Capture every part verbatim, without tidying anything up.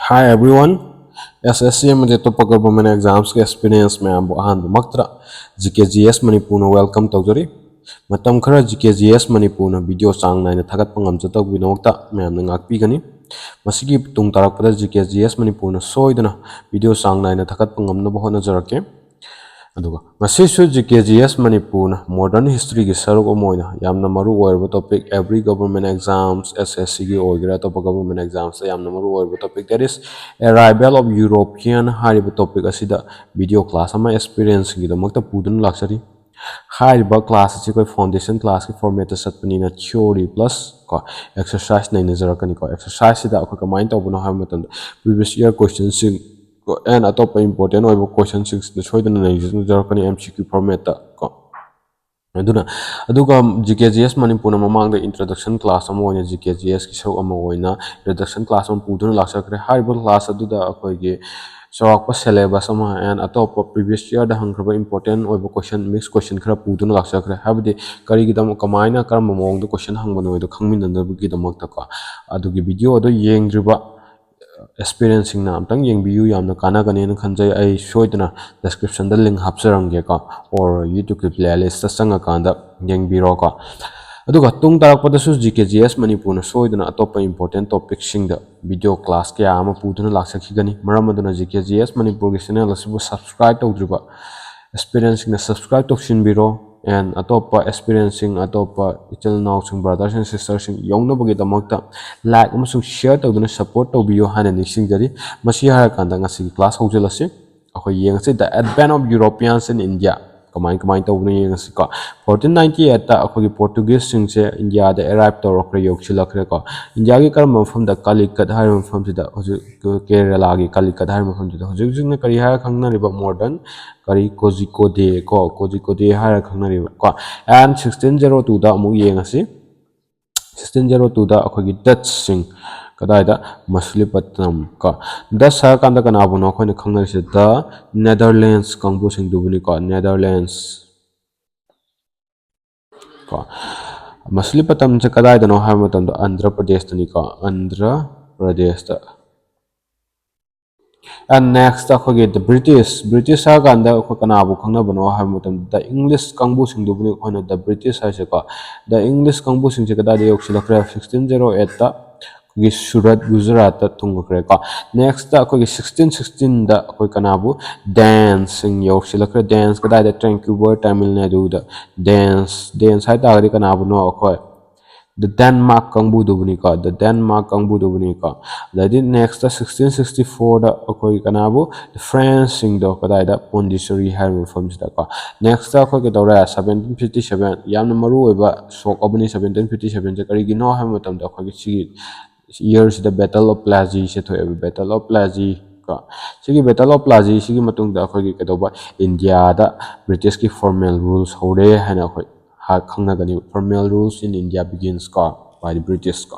Hi everyone, S S C ꯑꯃꯗꯤ ꯑꯇꯣꯞꯄ government examꯁꯀꯤ experience ꯃꯌꯥꯝꯕꯨ ꯑꯍꯥꯟꯕꯃꯛꯇꯗ G K G S ꯃꯅꯤꯄꯨꯔꯅ welcome ꯇꯧꯖꯔꯤ꯫ ꯃꯇꯝ ꯈꯔ G K G S ꯃꯅꯤꯄꯨꯔꯅ video ꯆꯥꯡ ꯅꯥꯏꯅ ꯊꯥꯒꯠꯄ ꯉꯝꯖꯗꯕꯒꯤꯗꯃꯛꯇ ꯃꯌꯥꯝꯅ ꯉꯥꯛꯄꯤꯒꯅꯤ꯫ ꯃꯁꯤꯒꯤ ꯇꯨꯡ ꯇꯥꯔꯛꯄꯗ G K G S ꯃꯅꯤꯄꯨꯔꯅ ꯁꯣꯏꯗꯅ video ꯆꯥꯡ ꯅꯥꯏꯅ ꯊꯥꯒꯠꯄ ꯉꯝꯅꯕ ꯍꯣꯠꯅꯖꯔꯛꯀꯦ꯫ ꯑꯗꯨꯒ ꯉꯁꯤꯁꯨ G K G S ꯃꯅꯤꯄꯨꯔꯅ modern historyꯒꯤ ꯁꯔꯨꯛ ꯑꯃ ꯑꯣꯏꯅ ꯌꯥꯝꯅ ꯃꯔꯨ ꯑꯣꯏꯔꯕ topic, every government exams, S S Cꯒꯤ ꯑꯣꯏꯒꯦꯔꯥ ꯑꯇꯣꯞꯄ government examsꯇ ꯌꯥꯝꯅ ꯃꯔꯨ ꯑꯣꯏꯔꯕ topic, that is arrival of European ꯍꯥꯏꯔꯤꯕ topic ꯑꯁꯤꯗ video class ꯑꯃ experienceꯁꯤꯡꯒꯤꯗꯃꯛꯇ ꯄꯨꯗꯨꯅ ꯂꯥꯛꯆꯔꯤ꯫ ꯍꯥꯏꯔꯤꯕ class ꯑꯁꯤ ꯑꯩꯈꯣꯏ foundation classꯀꯤ formatꯇ ꯆꯠꯄꯅꯤꯅ theory plus ꯀꯣ exercise ꯅꯩꯅꯖꯔꯛꯀꯅꯤꯀꯣ꯫ Exerciseꯁꯤꯗ ꯑꯩꯈꯣꯏ ꯀꯃꯥꯏꯅ ꯇꯧꯕꯅꯣ ꯍꯥꯏꯕ ꯃꯇꯝꯗ previous year questionꯁꯤꯡ and ꯑꯇꯣꯞꯄ important ꯑꯣꯏꯕ questionꯁꯤꯡꯁꯤꯗ ꯁꯣꯏꯗꯅ ꯅꯩꯅꯖꯔꯛꯀꯅꯤ M C Q formatꯇ ꯀꯣ꯫ ꯑꯗꯨꯅ ꯑꯗꯨꯒ G K G S ꯃꯅꯤꯄꯨꯔꯅ ꯃꯃꯥꯡꯗ introduction class ꯑꯃ ꯑꯣꯏꯅ G K G Sꯀꯤ ꯁꯔꯨꯛ ꯑꯃ ꯑꯣꯏꯅ introduction class ꯑꯃ ꯄꯨꯗꯨꯅ ꯂꯥꯛꯆꯈ꯭ꯔꯦ꯫ ꯍꯥꯏꯔꯤꯕ class ꯑꯗꯨꯗ ꯑꯩꯈꯣꯏꯒꯤ ꯆꯥꯎꯔꯥꯛꯄ syllabus ꯑꯃ and ꯑꯇꯣꯞꯄ previous yearꯗ ꯍꯪꯈ꯭ꯔꯕ important ꯑꯣꯏꯕ question, mix question ꯈꯔ ꯄꯨꯗꯨꯅ ꯂꯥꯛꯆꯈ꯭ꯔꯦ꯫ ꯍꯥꯏꯕꯗꯤ ꯀꯔꯤꯒꯤꯗꯃꯛ, ꯀꯃꯥꯏꯅ, ꯀꯔꯝꯕ ꯃꯑꯣꯡꯗ question ꯍꯪꯕꯅꯣ ꯍꯥꯏꯗꯣ ꯈꯪꯃꯤꯟꯅꯅꯕꯒꯤꯗꯃꯛꯇꯀꯣ꯫ ꯑꯗꯨꯒꯤ video ꯑꯗꯣ ꯌꯦꯡꯗ꯭ꯔꯤꯕ aspirantꯁꯤꯡꯅ ꯑꯝꯇꯪ ꯌꯦꯡꯕꯤꯌꯨ, ꯌꯥꯝꯅ ꯀꯥꯟꯅꯒꯅꯦꯅ ꯈꯟꯖꯩ꯫ ꯑꯩ ꯁꯣꯏꯗꯅ descriptionꯗ link ꯍꯥꯞꯆꯔꯝꯒꯦꯀꯣ, or YouTubeꯀꯤ playlistꯇ ꯆꯪꯉꯀꯥꯟꯗ ꯌꯦꯡꯕꯤꯔꯣꯀꯣ꯫ ꯑꯗꯨꯒ ꯇꯨꯡ ꯇꯥꯔꯛꯄꯗꯁꯨ G K G S ꯃꯅꯤꯄꯨꯔꯅ ꯁꯣꯏꯗꯅ ꯑꯇꯣꯞꯄ important topicꯁꯤꯡꯗ video class ꯀꯌꯥ ꯑꯃ ꯄꯨꯗꯨꯅ ꯂꯥꯛꯆꯈꯤꯒꯅꯤ꯫ ꯃꯔꯝ ꯑꯗꯨꯅ G K G S ꯃꯅꯤꯄꯨꯔꯒꯤ channel ꯑꯁꯤꯕꯨ subscribe ꯇꯧꯗ꯭ꯔꯤꯕ aspirantꯁꯤꯡꯅ subscribe ꯇꯧꯁꯤꯟꯕꯤꯔꯣ, and ꯑꯇꯣꯞꯄ aspirantꯁꯤꯡ, ꯑꯇꯣꯞꯄ ꯏꯆꯤꯜ ꯏꯅꯥꯎꯁꯤꯡ, brotherꯁꯤꯡ, sisterꯁꯤꯡ ꯌꯧꯅꯕꯒꯤꯗꯃꯛꯇ like ꯑꯃꯁꯨꯡ share ꯇꯧꯗꯨꯅ support ꯇꯧꯕꯤꯌꯨ ꯍꯥꯏꯅ ꯅꯤꯡꯁꯤꯡꯖꯔꯤ꯫ ꯃꯁꯤ ꯍꯥꯏꯔꯀꯥꯟꯗ ꯉꯁꯤꯒꯤ class ꯍꯧꯖꯤꯜꯂꯁꯤ꯫ ꯑꯩꯈꯣꯏ ꯌꯦꯡꯉꯁꯤ, the advent of Europeans in India꯫ ꯀꯃꯥꯏ ꯀꯃꯥꯏꯅ ꯇꯧꯕꯅꯣ ꯌꯦꯡꯉꯁꯤꯀꯣ꯫ Fourteen ninety eightꯇ ꯑꯩꯈꯣꯏꯒꯤ Portugueseꯁꯤꯡꯁꯦ Indiaꯗ arrive ꯇꯧꯔꯛꯈ꯭ꯔꯦ, ꯌꯧꯁꯤꯜꯂꯛꯈ꯭ꯔꯦꯀꯣ꯫ Indiaꯒꯤ ꯀꯔꯝꯕ ꯃꯐꯝꯗ? Calicut ꯍꯥꯏꯔꯤꯕ ꯃꯐꯝꯁꯤꯗ, ꯍꯧꯖꯤꯛ ꯀꯦꯔꯦꯂꯥꯒꯤ Calicut ꯍꯥꯏꯔꯤꯕ ꯃꯐꯝꯁꯤꯗ, ꯍꯧꯖꯤꯛ ꯍꯧꯖꯤꯛꯅ ꯀꯔꯤ ꯍꯥꯏꯔ ꯈꯪꯅꯔꯤꯕ? Modern ꯀꯔꯤ, ꯀꯣꯖꯤꯀꯣꯗꯦ ꯀꯣ, ꯀꯣꯖꯤꯀꯣꯗꯦ ꯍꯥꯏꯔ ꯈꯪꯅꯔꯤꯕ ꯀꯣ꯫ And sixteen zero twoꯗ ꯑꯃꯨꯛ ꯌꯦꯡꯉꯁꯤ꯫ Sixteen zero twoꯗ ꯑꯩꯈꯣꯏꯒꯤ Dutchꯁꯤꯡ ꯀꯗꯥꯏꯗ? ꯃꯁꯨꯂꯤꯄꯇꯅꯝ ꯀꯣ꯫ Dutch ꯍꯥꯏꯔ ꯀꯥꯟꯗ ꯀꯅꯥꯕꯨꯅꯣ ꯑꯩꯈꯣꯏꯅ ꯈꯪꯅꯔꯤꯁꯦ? The Netherlands ꯀꯥꯡꯕꯨꯁꯤꯡꯗꯨꯕꯨꯅꯤꯀꯣ, Netherlands ꯀꯣ꯫ ꯃꯁꯨꯂꯤꯄꯇꯝꯁꯦ ꯀꯗꯥꯏꯗꯅꯣ ꯍꯥꯏꯕ ꯃꯇꯝꯗ ꯑꯟꯙ꯭ꯔ ꯄ꯭ꯔꯗꯦꯁꯇꯅꯤꯀꯣ, ꯑꯟꯙ꯭ꯔ ꯄ꯭ꯔꯗꯦꯁꯇ꯫ And next ꯑꯩꯈꯣꯏꯒꯤ the British, British ꯍꯥꯏꯔ ꯀꯥꯟꯗ ꯑꯩꯈꯣꯏ ꯀꯅꯥꯕꯨ ꯈꯪꯅꯕꯅꯣ ꯍꯥꯏꯕ ꯃꯇꯝꯗ English ꯀꯥꯡꯕꯨꯁꯤꯡꯗꯨꯕꯨꯅꯤ ꯑꯩꯈꯣꯏꯅ the British ꯍꯥꯏꯁꯦꯀꯣ꯫ The English ꯀꯥꯡꯕꯨꯁꯤꯡꯁꯦ ꯀꯗꯥꯏꯗ ꯌꯧꯁꯤꯜꯂꯛꯈ꯭ꯔꯦ? Sixteen zero eight ꯇ ꯑꯩꯈꯣꯏꯒꯤ ꯁꯨꯔꯠ, ꯒꯨꯖꯔꯥꯠꯇ ꯊꯨꯡꯉꯛꯈ꯭ꯔꯦꯀꯣ꯫ Next ꯑꯩꯈꯣꯏꯒꯤ sixteen sixteen ꯗ ꯑꯩꯈꯣꯏ ꯀꯅꯥꯕꯨ? Dance ꯁꯤꯡ ꯌꯧꯁꯤꯜꯂꯛꯈ꯭ꯔꯦ꯫ Dance ꯀꯗꯥꯏꯗ? Tranquebar, ꯇꯥꯃꯤꯜ ꯅꯥꯗꯨꯗ꯫ Dance, dance ꯍꯥꯏ ꯇꯥꯔꯒꯗꯤ ꯀꯅꯥꯕꯨꯅꯣ? ꯑꯩꯈꯣꯏ the Denmark ꯀꯥꯡꯕꯨꯗꯨꯕꯨꯅꯤꯀꯣ, the Denmark ꯀꯥꯡꯕꯨꯗꯨꯕꯨꯅꯤꯀꯣ꯫ ꯑꯗꯩꯗꯤ next sixteen sixty four ꯗ ꯑꯩꯈꯣꯏ ꯀꯅꯥꯕꯨ? The French ꯁꯤꯡꯗꯣ ꯀꯗꯥꯏꯗ? ꯄꯣꯟꯗꯤꯆꯦꯔꯤ ꯍꯥꯏꯔꯤꯕ ꯃꯐꯝꯁꯤꯗꯀꯣ꯫ Next ꯑꯩꯈꯣꯏ ꯀꯩꯗꯧꯔꯦ? Seventeen fifty seven, ꯌꯥꯝꯅ ꯃꯔꯨ ꯑꯣꯏꯕ ꯁꯣꯛ ꯑꯃꯅꯤ seventeen fifty seven ꯁꯦ꯫ ꯀꯔꯤꯒꯤꯅꯣ ꯍꯥꯏꯕ ꯃꯇꯝꯗ ꯑꯩꯈꯣꯏꯒꯤ ꯁꯤꯒꯤ year ꯁꯤꯗ Battle of Plassey ꯁꯦ ꯊꯣꯛꯑꯦꯕ, Battle of Plassey ꯀꯣ꯫ ꯁꯤꯒꯤ Battle of Plassey ꯁꯤꯒꯤ ꯃꯇꯨꯡꯗ ꯑꯩꯈꯣꯏꯒꯤ ꯀꯩꯗꯧꯕ? ꯏꯟꯗꯤꯌꯥꯗ British ꯀꯤ formal rules ꯍꯧꯔꯦ ꯍꯥꯏꯅ ꯑꯩꯈꯣꯏ ꯍꯥ-, ꯈꯪꯅꯒꯅꯤ꯫ Formal rules in India begins ꯀꯣ, by the British ꯀꯣ꯫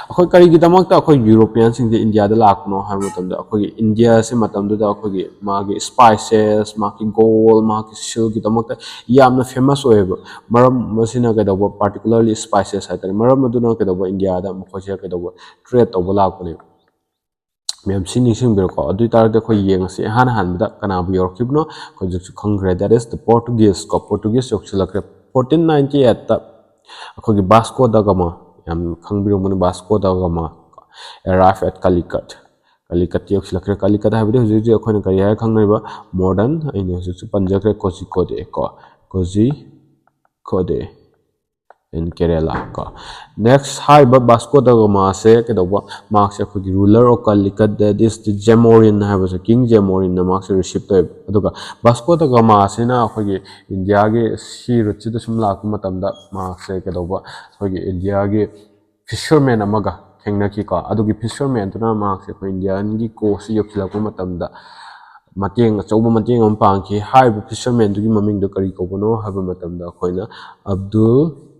ꯑꯩꯈꯣꯏ ꯀꯔꯤꯒꯤꯗꯃꯛꯇ ꯑꯩꯈꯣꯏ European ꯁꯤꯡꯁꯦ ꯏꯟꯗꯤꯌꯥꯗ ꯂꯥꯛꯄꯅꯣ ꯍꯥꯏꯕ ꯃꯇꯝꯗ, ꯑꯩꯈꯣꯏꯒꯤ ꯏꯟꯗꯤꯌꯥꯁꯦ ꯃꯇꯝꯗꯨꯗ ꯑꯩꯈꯣꯏꯒꯤ ꯃꯥꯒꯤ spices, ꯃꯥꯒꯤ gold, ꯃꯥꯒꯤ silk ꯀꯤꯗꯃꯛꯇ ꯌꯥꯝꯅ famous ꯑꯣꯏꯌꯦꯕ꯫ ꯃꯔꯝ ꯑꯁꯤꯅ ꯀꯩꯗꯧꯕ? Particularly spices ꯍꯥꯏꯇꯥꯔꯦ꯫ ꯃꯔꯝ ꯑꯗꯨꯅ ꯀꯩꯗꯧꯕ? ꯏꯟꯗꯤꯌꯥꯗ ꯃꯈꯣꯏꯁꯦ ꯀꯩꯗꯧꯕ? Trade ꯇꯧꯕ ꯂꯥꯛꯄꯅꯦꯕ꯫ ꯃꯌꯥꯝ ꯁꯤ ꯅꯤꯡꯁꯤꯡꯕꯤꯔꯣꯀꯣ꯫ ꯑꯗꯨ ꯑꯣꯏ ꯇꯥꯔꯒꯗꯤ ꯑꯩꯈꯣꯏ ꯌꯦꯡꯉꯁꯤ꯫ ꯏꯍꯥꯟ ꯍꯥꯟꯕꯗ ꯀꯅꯥꯕꯨ ꯌꯧꯔꯛꯈꯤꯕꯅꯣ? ꯑꯩꯈꯣꯏ ꯍꯧꯖꯤꯛꯁꯨ ꯈꯪꯈ꯭ꯔꯦ, that is the Portuguese ꯀꯣ꯫ Portuguese ꯌꯧꯁꯤꯜꯂꯛꯈ꯭ꯔꯦ꯫ Fourteen ninety eight ꯇ ꯑꯩꯈꯣꯏꯒꯤ Vasco da Gama, ꯌꯥꯝ ꯈꯪꯕꯤꯔꯝꯒꯅꯤ, Vasco da Gama arrive at Calicut꯫ Calicut ꯌꯧꯁꯤꯜꯂꯛꯈ꯭ꯔꯦ꯫ Calicut ꯍꯥꯏꯕꯗꯤ ꯍꯧꯖꯤꯛ ꯍꯧꯖꯤꯛ ꯑꯩꯈꯣꯏꯅ ꯀꯔꯤ ꯍꯥꯏꯔ ꯈꯪꯅꯔꯤꯕ? Modern, ꯑꯩꯅ ꯍꯧꯖꯤꯛꯁꯨ ꯄꯟꯖꯈ꯭ꯔꯦ, Kozhikode ꯀꯣ, Kozhikode in Kerala ꯀꯣ꯫ Next ꯍꯥꯏꯔꯤꯕ Vasco da Gama ꯁꯦ ꯀꯩꯗꯧꯕ? ꯃꯍꯥꯛꯁꯦ ꯑꯩꯈꯣꯏꯒꯤ ruler of Calicut, that is the Jamorin ꯍꯥꯏꯕꯁꯦ, King Jamorin ꯅ ꯃꯍꯥꯛꯁꯦ receive ꯇꯧꯋꯦꯕ꯫ ꯑꯗꯨꯒ Vasco da Gama ꯁꯤꯅ ꯑꯩꯈꯣꯏꯒꯤ ꯏꯟꯗꯤꯌꯥꯒꯤ sea route ꯁꯤꯗ ꯁꯨꯝ ꯂꯥꯛꯄ ꯃꯇꯝꯗ ꯃꯍꯥꯛꯁꯦ ꯀꯩꯗꯧꯕ? ꯑꯩꯈꯣꯏꯒꯤ ꯏꯟꯗꯤꯌꯥꯒꯤ fisherman ꯑꯃꯒ ꯊꯦꯡꯅꯈꯤꯀꯣ꯫ ꯑꯗꯨꯒꯤ fisherman ꯗꯨꯅ ꯃꯍꯥꯛꯁꯦ ꯑꯩꯈꯣꯏ ꯏꯟꯗꯤꯌꯥꯟꯒꯤ coast ꯁꯤ ꯌꯧꯁꯤꯜꯂꯛꯄ ꯃꯇꯝꯗ ꯃꯇꯦꯡ, ꯑꯆꯧꯕ ꯃꯇꯦꯡ ꯑꯃ ꯄꯥꯡꯈꯤ꯫ ꯍꯥꯏꯔꯤꯕ fisherman ꯗꯨꯒꯤ ꯃꯃꯤꯡꯗꯣ ꯀꯔꯤ ꯀꯧꯕꯅꯣ ꯍꯥꯏꯕ ꯃꯇꯝꯗ ꯑꯩꯈꯣꯏꯅ ꯑꯕꯗꯨꯜ,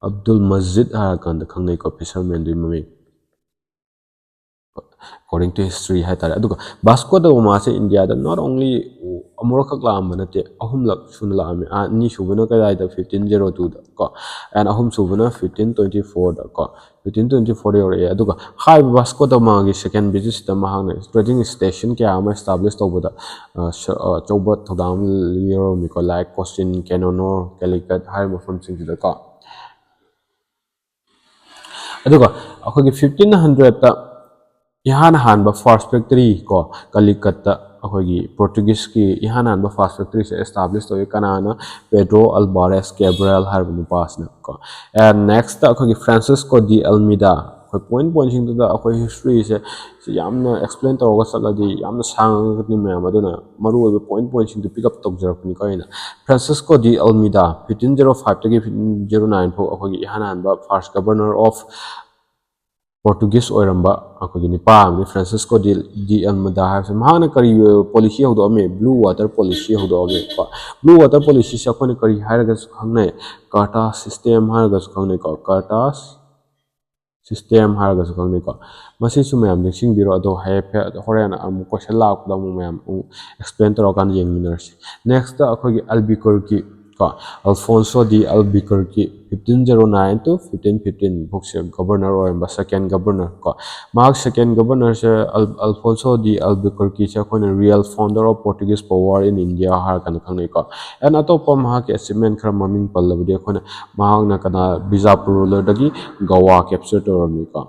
ꯑꯕꯗꯨꯜ ꯃꯖꯤꯗ ꯍꯥꯏꯔ ꯀꯥꯟꯗ ꯈꯪꯅꯩꯀꯣ, fisherman ꯗꯨꯒꯤ ꯃꯃꯤꯡ꯫ According to history ꯍꯥꯏꯇꯥꯔꯦ꯫ ꯑꯗꯨꯒ ꯚꯥꯁꯀꯣ ꯗ ꯒꯃꯥꯁꯦ ꯏꯟꯗꯤꯌꯥꯗ not only ꯑꯃꯨꯔꯛꯈꯛ ꯂꯥꯛꯑꯝꯕ ꯅꯠꯇꯦ, ꯑꯍꯨꯝꯂꯛ ꯁꯨꯅ ꯂꯥꯛꯑꯝꯃꯤ꯫ ꯑꯅꯤꯁꯨꯕꯅ ꯀꯗꯥꯏꯗ? Fifteen zero two ꯗ ꯀꯣ, and ꯑꯍꯨꯝꯁꯨꯕꯅ fifteen twenty four ꯗ ꯀꯣ, fifteen twenty four ꯗ ꯌꯧꯔꯛꯑꯦ꯫ ꯑꯗꯨꯒ ꯍꯥꯏꯔꯤꯕ ꯚꯥꯁꯀꯣ ꯗ ꯒꯃꯥꯒꯤ second visit ꯁꯤꯗ ꯃꯍꯥꯛꯅ trading station ꯀꯌꯥ ꯑꯃ establish ꯇꯧꯕꯗ ꯑꯆꯧꯕ ꯊꯧꯗꯥꯡ ꯑꯃ ꯂꯧꯔꯝꯃꯤꯀꯣ, like Cochin, Kannur, Calicut ꯍꯥꯏꯔꯤꯕ ꯃꯐꯝꯁꯤꯡꯁꯤꯗꯀꯣ꯫ ꯑꯗꯨꯒ ꯑꯩꯈꯣꯏꯒꯤ fifteen hundred ꯇ ꯏꯍꯥꯟ ꯍꯥꯟꯕ first factory ꯀꯣ, ꯀꯂꯤꯀꯠꯇ ꯑꯩꯈꯣꯏꯒꯤ Portuguese ꯀꯤ ꯏꯍꯥꯟ ꯍꯥꯟꯕ first factory ꯁꯦ establish ꯇꯧꯏ꯫ ꯀꯅꯥꯅ? Pedro Álvares Cabral ꯍꯥꯏꯔꯤꯕ ꯅꯨꯄꯥꯁꯤꯅ ꯀꯣ꯫ And next ꯑꯩꯈꯣꯏꯒꯤ Francisco de Almeida꯫ ꯑꯩꯈꯣꯏ point point ꯁꯤꯡꯗꯨꯗ ꯑꯩꯈꯣꯏ history ꯁꯦ ꯁꯤ ꯌꯥꯝꯅ explain ꯇꯧꯔꯒ ꯆꯠꯂꯗꯤ ꯌꯥꯝꯅ ꯁꯥꯡꯉꯒꯅꯤ ꯃꯌꯥꯝ, ꯑꯗꯨꯅ ꯃꯔꯨꯑꯣꯏꯕ point point ꯁꯤꯡꯗꯨ pick up ꯇꯧꯖꯔꯛꯄꯅꯤꯀꯣ ꯑꯩꯅ꯫ Francisco de Almeida, fifteen zero five ꯇꯒꯤ fifteen zero nine ꯐꯥꯎ ꯑꯩꯈꯣꯏꯒꯤ ꯏꯍꯥꯟ ꯍꯥꯟꯕ first governor of Portuguese ꯑꯣꯏꯔꯝꯕ ꯑꯩꯈꯣꯏꯒꯤ ꯅꯨꯄꯥ ꯑꯃꯅꯤ, Francisco de, de Almeida ꯍꯥꯏꯕꯁꯦ꯫ ꯃꯍꯥꯛꯅ ꯀꯔꯤ policy ꯍꯧꯗꯣꯛꯑꯝꯃꯤ? Blue water policy ꯍꯧꯗꯣꯛꯑꯝꯃꯤ ꯀꯣ꯫ Blue water policy ꯁꯦ ꯑꯩꯈꯣꯏꯅ ꯀꯔꯤ ꯍꯥꯏꯔꯒꯁꯨ ꯈꯪꯅꯩ? Carta system ꯍꯥꯏꯔꯒꯁꯨ ꯈꯪꯅꯩꯀꯣ, Carta system ꯍꯥꯏꯔꯒꯁꯨ ꯈꯪꯅꯩꯀꯣ꯫ ꯃꯁꯤꯁꯨ ꯃꯌꯥꯝ ꯅꯤꯡꯁꯤꯡꯕꯤꯔꯣ, ꯑꯗꯣ ꯍꯥꯏꯐꯦꯠ ꯍꯣꯔꯦꯟ ꯑꯃꯨꯛ question ꯂꯥꯛꯄꯗ ꯑꯃꯨꯛ ꯃꯌꯥꯝ ꯑꯃꯨꯛ explain ꯇꯧꯔꯀꯥꯟꯗ ꯌꯦꯡꯃꯤꯟꯅꯔꯁꯤ꯫ Next ꯑꯩꯈꯣꯏꯒꯤ Albuquerque ꯀꯣ, Alfonso de Albuquerque, fifteen zero nine to fifteen fifteen ꯐꯥꯎꯁꯦ governor ꯑꯣꯏꯔꯝꯕ, second governor ꯀꯣ꯫ ꯃꯍꯥꯛ second governor ꯁꯦ, Al-, Alfonso de Albuquerque ꯁꯦ ꯑꯩꯈꯣꯏꯅ real founder of Portuguese power in India ꯍꯥꯏꯔ ꯀꯥꯟꯗ ꯈꯪꯅꯩꯀꯣ꯫ And ꯑꯇꯣꯞꯄ ꯃꯍꯥꯛꯀꯤ achievement ꯈꯔ ꯃꯃꯤꯡ ꯄꯜꯂꯕꯗꯤ ꯑꯩꯈꯣꯏꯅ, ꯃꯍꯥꯛꯅ ꯀꯅꯥ? Bijapur ruler ꯗꯒꯤ Goa capture ꯇꯧꯔꯝꯃꯤꯀꯣ꯫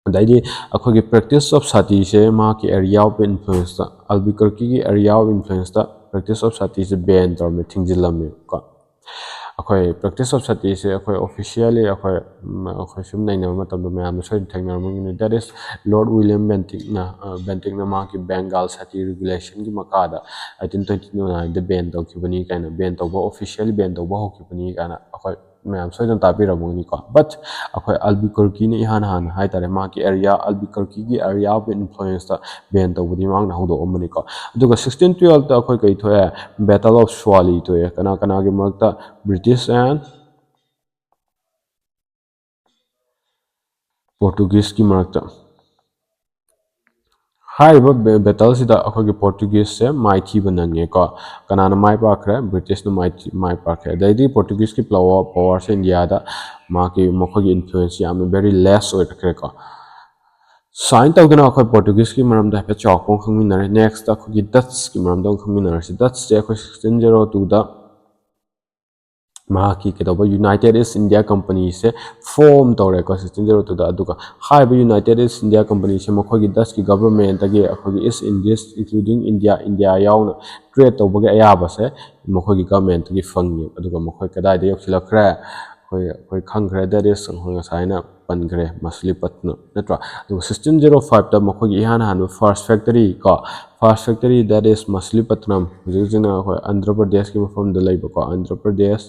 ꯑꯗꯩꯗꯤ ꯑꯩꯈꯣꯏꯒꯤ practice of sati ꯁꯦ ꯃꯍꯥꯛꯀꯤ area of influence ꯇ, Albuquerque ꯒꯤ area of influence ꯇ practice of sati say ban ꯇꯧꯔꯝꯃꯤ, ꯊꯤꯡꯖꯤꯜꯂꯝꯃꯦꯕꯀꯣ꯫ ꯑꯩꯈꯣꯏ practice of sati ꯁꯦ ꯑꯩꯈꯣꯏ officially ꯑꯩꯈꯣꯏ, ꯎꯝ, ꯑꯩꯈꯣꯏ ꯁꯨꯝ ꯅꯩꯅꯕ ꯃꯇꯝꯗ ꯃꯌꯥꯝꯅ ꯁꯣꯏꯗꯅ ꯊꯦꯡꯅꯔꯝꯒꯅꯤ꯫ That is Lord William Bentinck ꯅ, ꯑ, Bentinck ꯅ ꯃꯍꯥꯛꯀꯤ Bengal sati regulation ꯒꯤ ꯃꯈꯥꯗ eighteen twenty nine ꯗ ban ꯇꯧꯈꯤꯕꯅꯤ ꯀꯥꯏꯅ, ban ꯇꯧꯕ, officially ban ꯇꯧꯕ ꯍꯧꯈꯤꯕꯅꯤ ꯀꯥꯏꯅ ꯑꯩꯈꯣꯏ ꯃꯌꯥꯝ ꯁꯣꯏꯗꯅ ꯇꯥꯕꯤꯔꯝꯒꯅꯤꯀꯣ꯫ But ꯑꯩꯈꯣꯏ Albuquerque ꯅ ꯏꯍꯥꯟ ꯍꯥꯟꯅ ꯍꯥꯏꯇꯥꯔꯦ, ꯃꯍꯥꯛꯀꯤ area, Albuquerque ꯒꯤ area of influence ꯇ ban ꯇꯧꯕꯗꯤ ꯃꯍꯥꯛꯅ ꯍꯧꯗꯣꯛꯑꯝꯕꯅꯤꯀꯣ꯫ ꯑꯗꯨꯒ sixteen twelve ꯇ ꯑꯩꯈꯣꯏ ꯀꯩ ꯊꯣꯛꯑꯦ? Battle of Suali ꯊꯣꯛꯑꯦ꯫ ꯀꯅꯥ ꯀꯅꯥꯒꯤ ꯃꯔꯛꯇ? British and Portuguese ꯀꯤ ꯃꯔꯛꯇ꯫ ꯍꯥꯏꯔꯤꯕ ꯕꯦꯇꯜꯁꯤꯗ ꯑꯩꯈꯣꯏꯒꯤ ꯄꯣꯔꯇꯨꯒꯤꯁꯁꯦ ꯃꯥꯏꯊꯤꯕ ꯅꯪꯉꯦꯀꯣ꯫ ꯀꯅꯥꯅ ꯃꯥꯏ ꯄꯥꯛꯈ꯭ꯔꯦ? ꯕ꯭ꯔꯤꯇꯤꯁꯅ ꯃꯥꯏ ꯃꯥꯏ ꯄꯥꯛꯈ꯭ꯔꯦ꯫ ꯑꯗꯩꯗꯤ ꯄꯣꯔꯇꯨꯒꯤꯁꯀꯤ ꯄꯋꯥꯔꯁꯦ ꯏꯟꯗꯤꯌꯥꯗ ꯃꯍꯥꯛꯀꯤ ꯃꯈꯣꯏꯒꯤ ꯏꯟꯐ꯭ꯂꯨꯌꯦꯟꯁꯁꯤ ꯌꯥꯝꯅ ꯚꯦꯔꯤ ꯂꯦꯁ ꯑꯣꯏꯔꯛꯈ꯭ꯔꯦꯀꯣ꯫ ꯁꯨꯃꯥꯏꯅ ꯇꯧꯗꯅ ꯑꯩꯈꯣꯏ ꯄꯣꯔꯇꯨꯒꯤꯁꯀꯤ ꯃꯔꯝꯗ ꯍꯥꯏꯐꯦꯠ ꯆꯥꯎꯔꯥꯛꯄ ꯑꯃ ꯈꯪꯃꯤꯟꯅꯔꯦ꯫ ꯅꯦꯛꯁꯇ ꯑꯩꯈꯣꯏꯒꯤ ꯗꯠꯁꯀꯤ ꯃꯔꯝꯗ ꯑꯃꯨꯛ ꯈꯪꯃꯤꯟꯅꯔꯁꯤ꯫ ꯗꯠꯁꯁꯦ ꯑꯩꯈꯣꯏ ꯁꯤꯛꯁꯇꯤꯟ ꯖꯦꯔꯣ ꯇꯨꯗ ꯃꯍꯥꯛꯀꯤ ꯀꯩꯗꯧꯕ ꯌꯨꯅꯥꯏꯇꯦꯠ ꯏꯁ ꯏꯟꯗꯤꯌꯥ ꯀꯝꯄꯅꯤꯁꯦ ꯐꯣꯝ ꯇꯧꯔꯦꯀꯣ ꯁꯤꯛꯁꯇꯤꯟ ꯖꯦꯔꯣ ꯇꯨꯗ꯫ ꯑꯗꯨꯒ ꯍꯥꯏꯔꯤꯕ ꯌꯨꯅꯥꯏꯇꯦꯠ ꯏꯁ ꯏꯟꯗꯤꯌꯥ ꯀꯝꯄꯅꯤꯁꯦ ꯃꯈꯣꯏꯒꯤ ꯗꯠꯁꯀꯤ ꯒꯕꯔꯃꯦꯟꯇꯒꯤ ꯑꯩꯈꯣꯏꯒꯤ ꯏꯁ ꯏꯟꯗꯤꯁ ꯏꯟꯀ꯭ꯂꯨꯗꯤꯡ ꯏꯟꯗꯤꯌꯥ ꯏꯟꯗꯤꯌꯥ ꯌꯥꯎꯅ ꯇ꯭ꯔꯦꯠ ꯇꯧꯕꯒꯤ ꯑꯌꯥꯕꯁꯦ ꯃꯈꯣꯏꯒꯤ ꯒꯕꯔꯃꯦꯟꯇꯒꯤ ꯐꯪꯉꯦ꯫ ꯑꯗꯨꯒ ꯃꯈꯣꯏ ꯀꯗꯥꯏꯗ ꯌꯧꯁꯤꯜꯂꯛꯈ꯭ꯔꯦ? ꯑꯩꯈꯣꯏ ꯑꯩꯈꯣꯏ ꯈꯪꯈ꯭ꯔꯦ, that is ꯑꯩꯈꯣꯏ ꯉꯁꯥꯏꯅ ꯄꯟꯈ꯭ꯔꯦ ꯃꯁꯂꯤꯄꯠꯅ, ꯅꯠꯇ꯭ꯔꯥ? ꯑꯗꯨꯒ ꯁꯤꯛꯁꯇꯤꯟ ꯖꯦꯔꯣ ꯐꯥꯏꯚꯇ ꯃꯈꯣꯏꯒꯤ ꯏꯍꯥꯟ ꯍꯥꯟꯕ ꯐꯥꯔꯁ ꯐꯦꯛꯇꯔꯤ ꯀꯣ, ꯐꯥꯔꯁ ꯐꯦꯛꯇꯔꯤ, that is ꯃꯁꯂꯤꯄꯠꯅꯝ, ꯍꯧꯖꯤꯛ ꯍꯧꯖꯤꯛꯅ ꯑꯩꯈꯣꯏ ꯑꯟꯙ꯭ꯔ ꯄ꯭ꯔꯗꯦꯁꯀꯤ ꯃꯐꯝꯗ ꯂꯩꯕꯀꯣ, ꯑꯟꯙ꯭ꯔ ꯄ꯭ꯔꯗꯦꯁ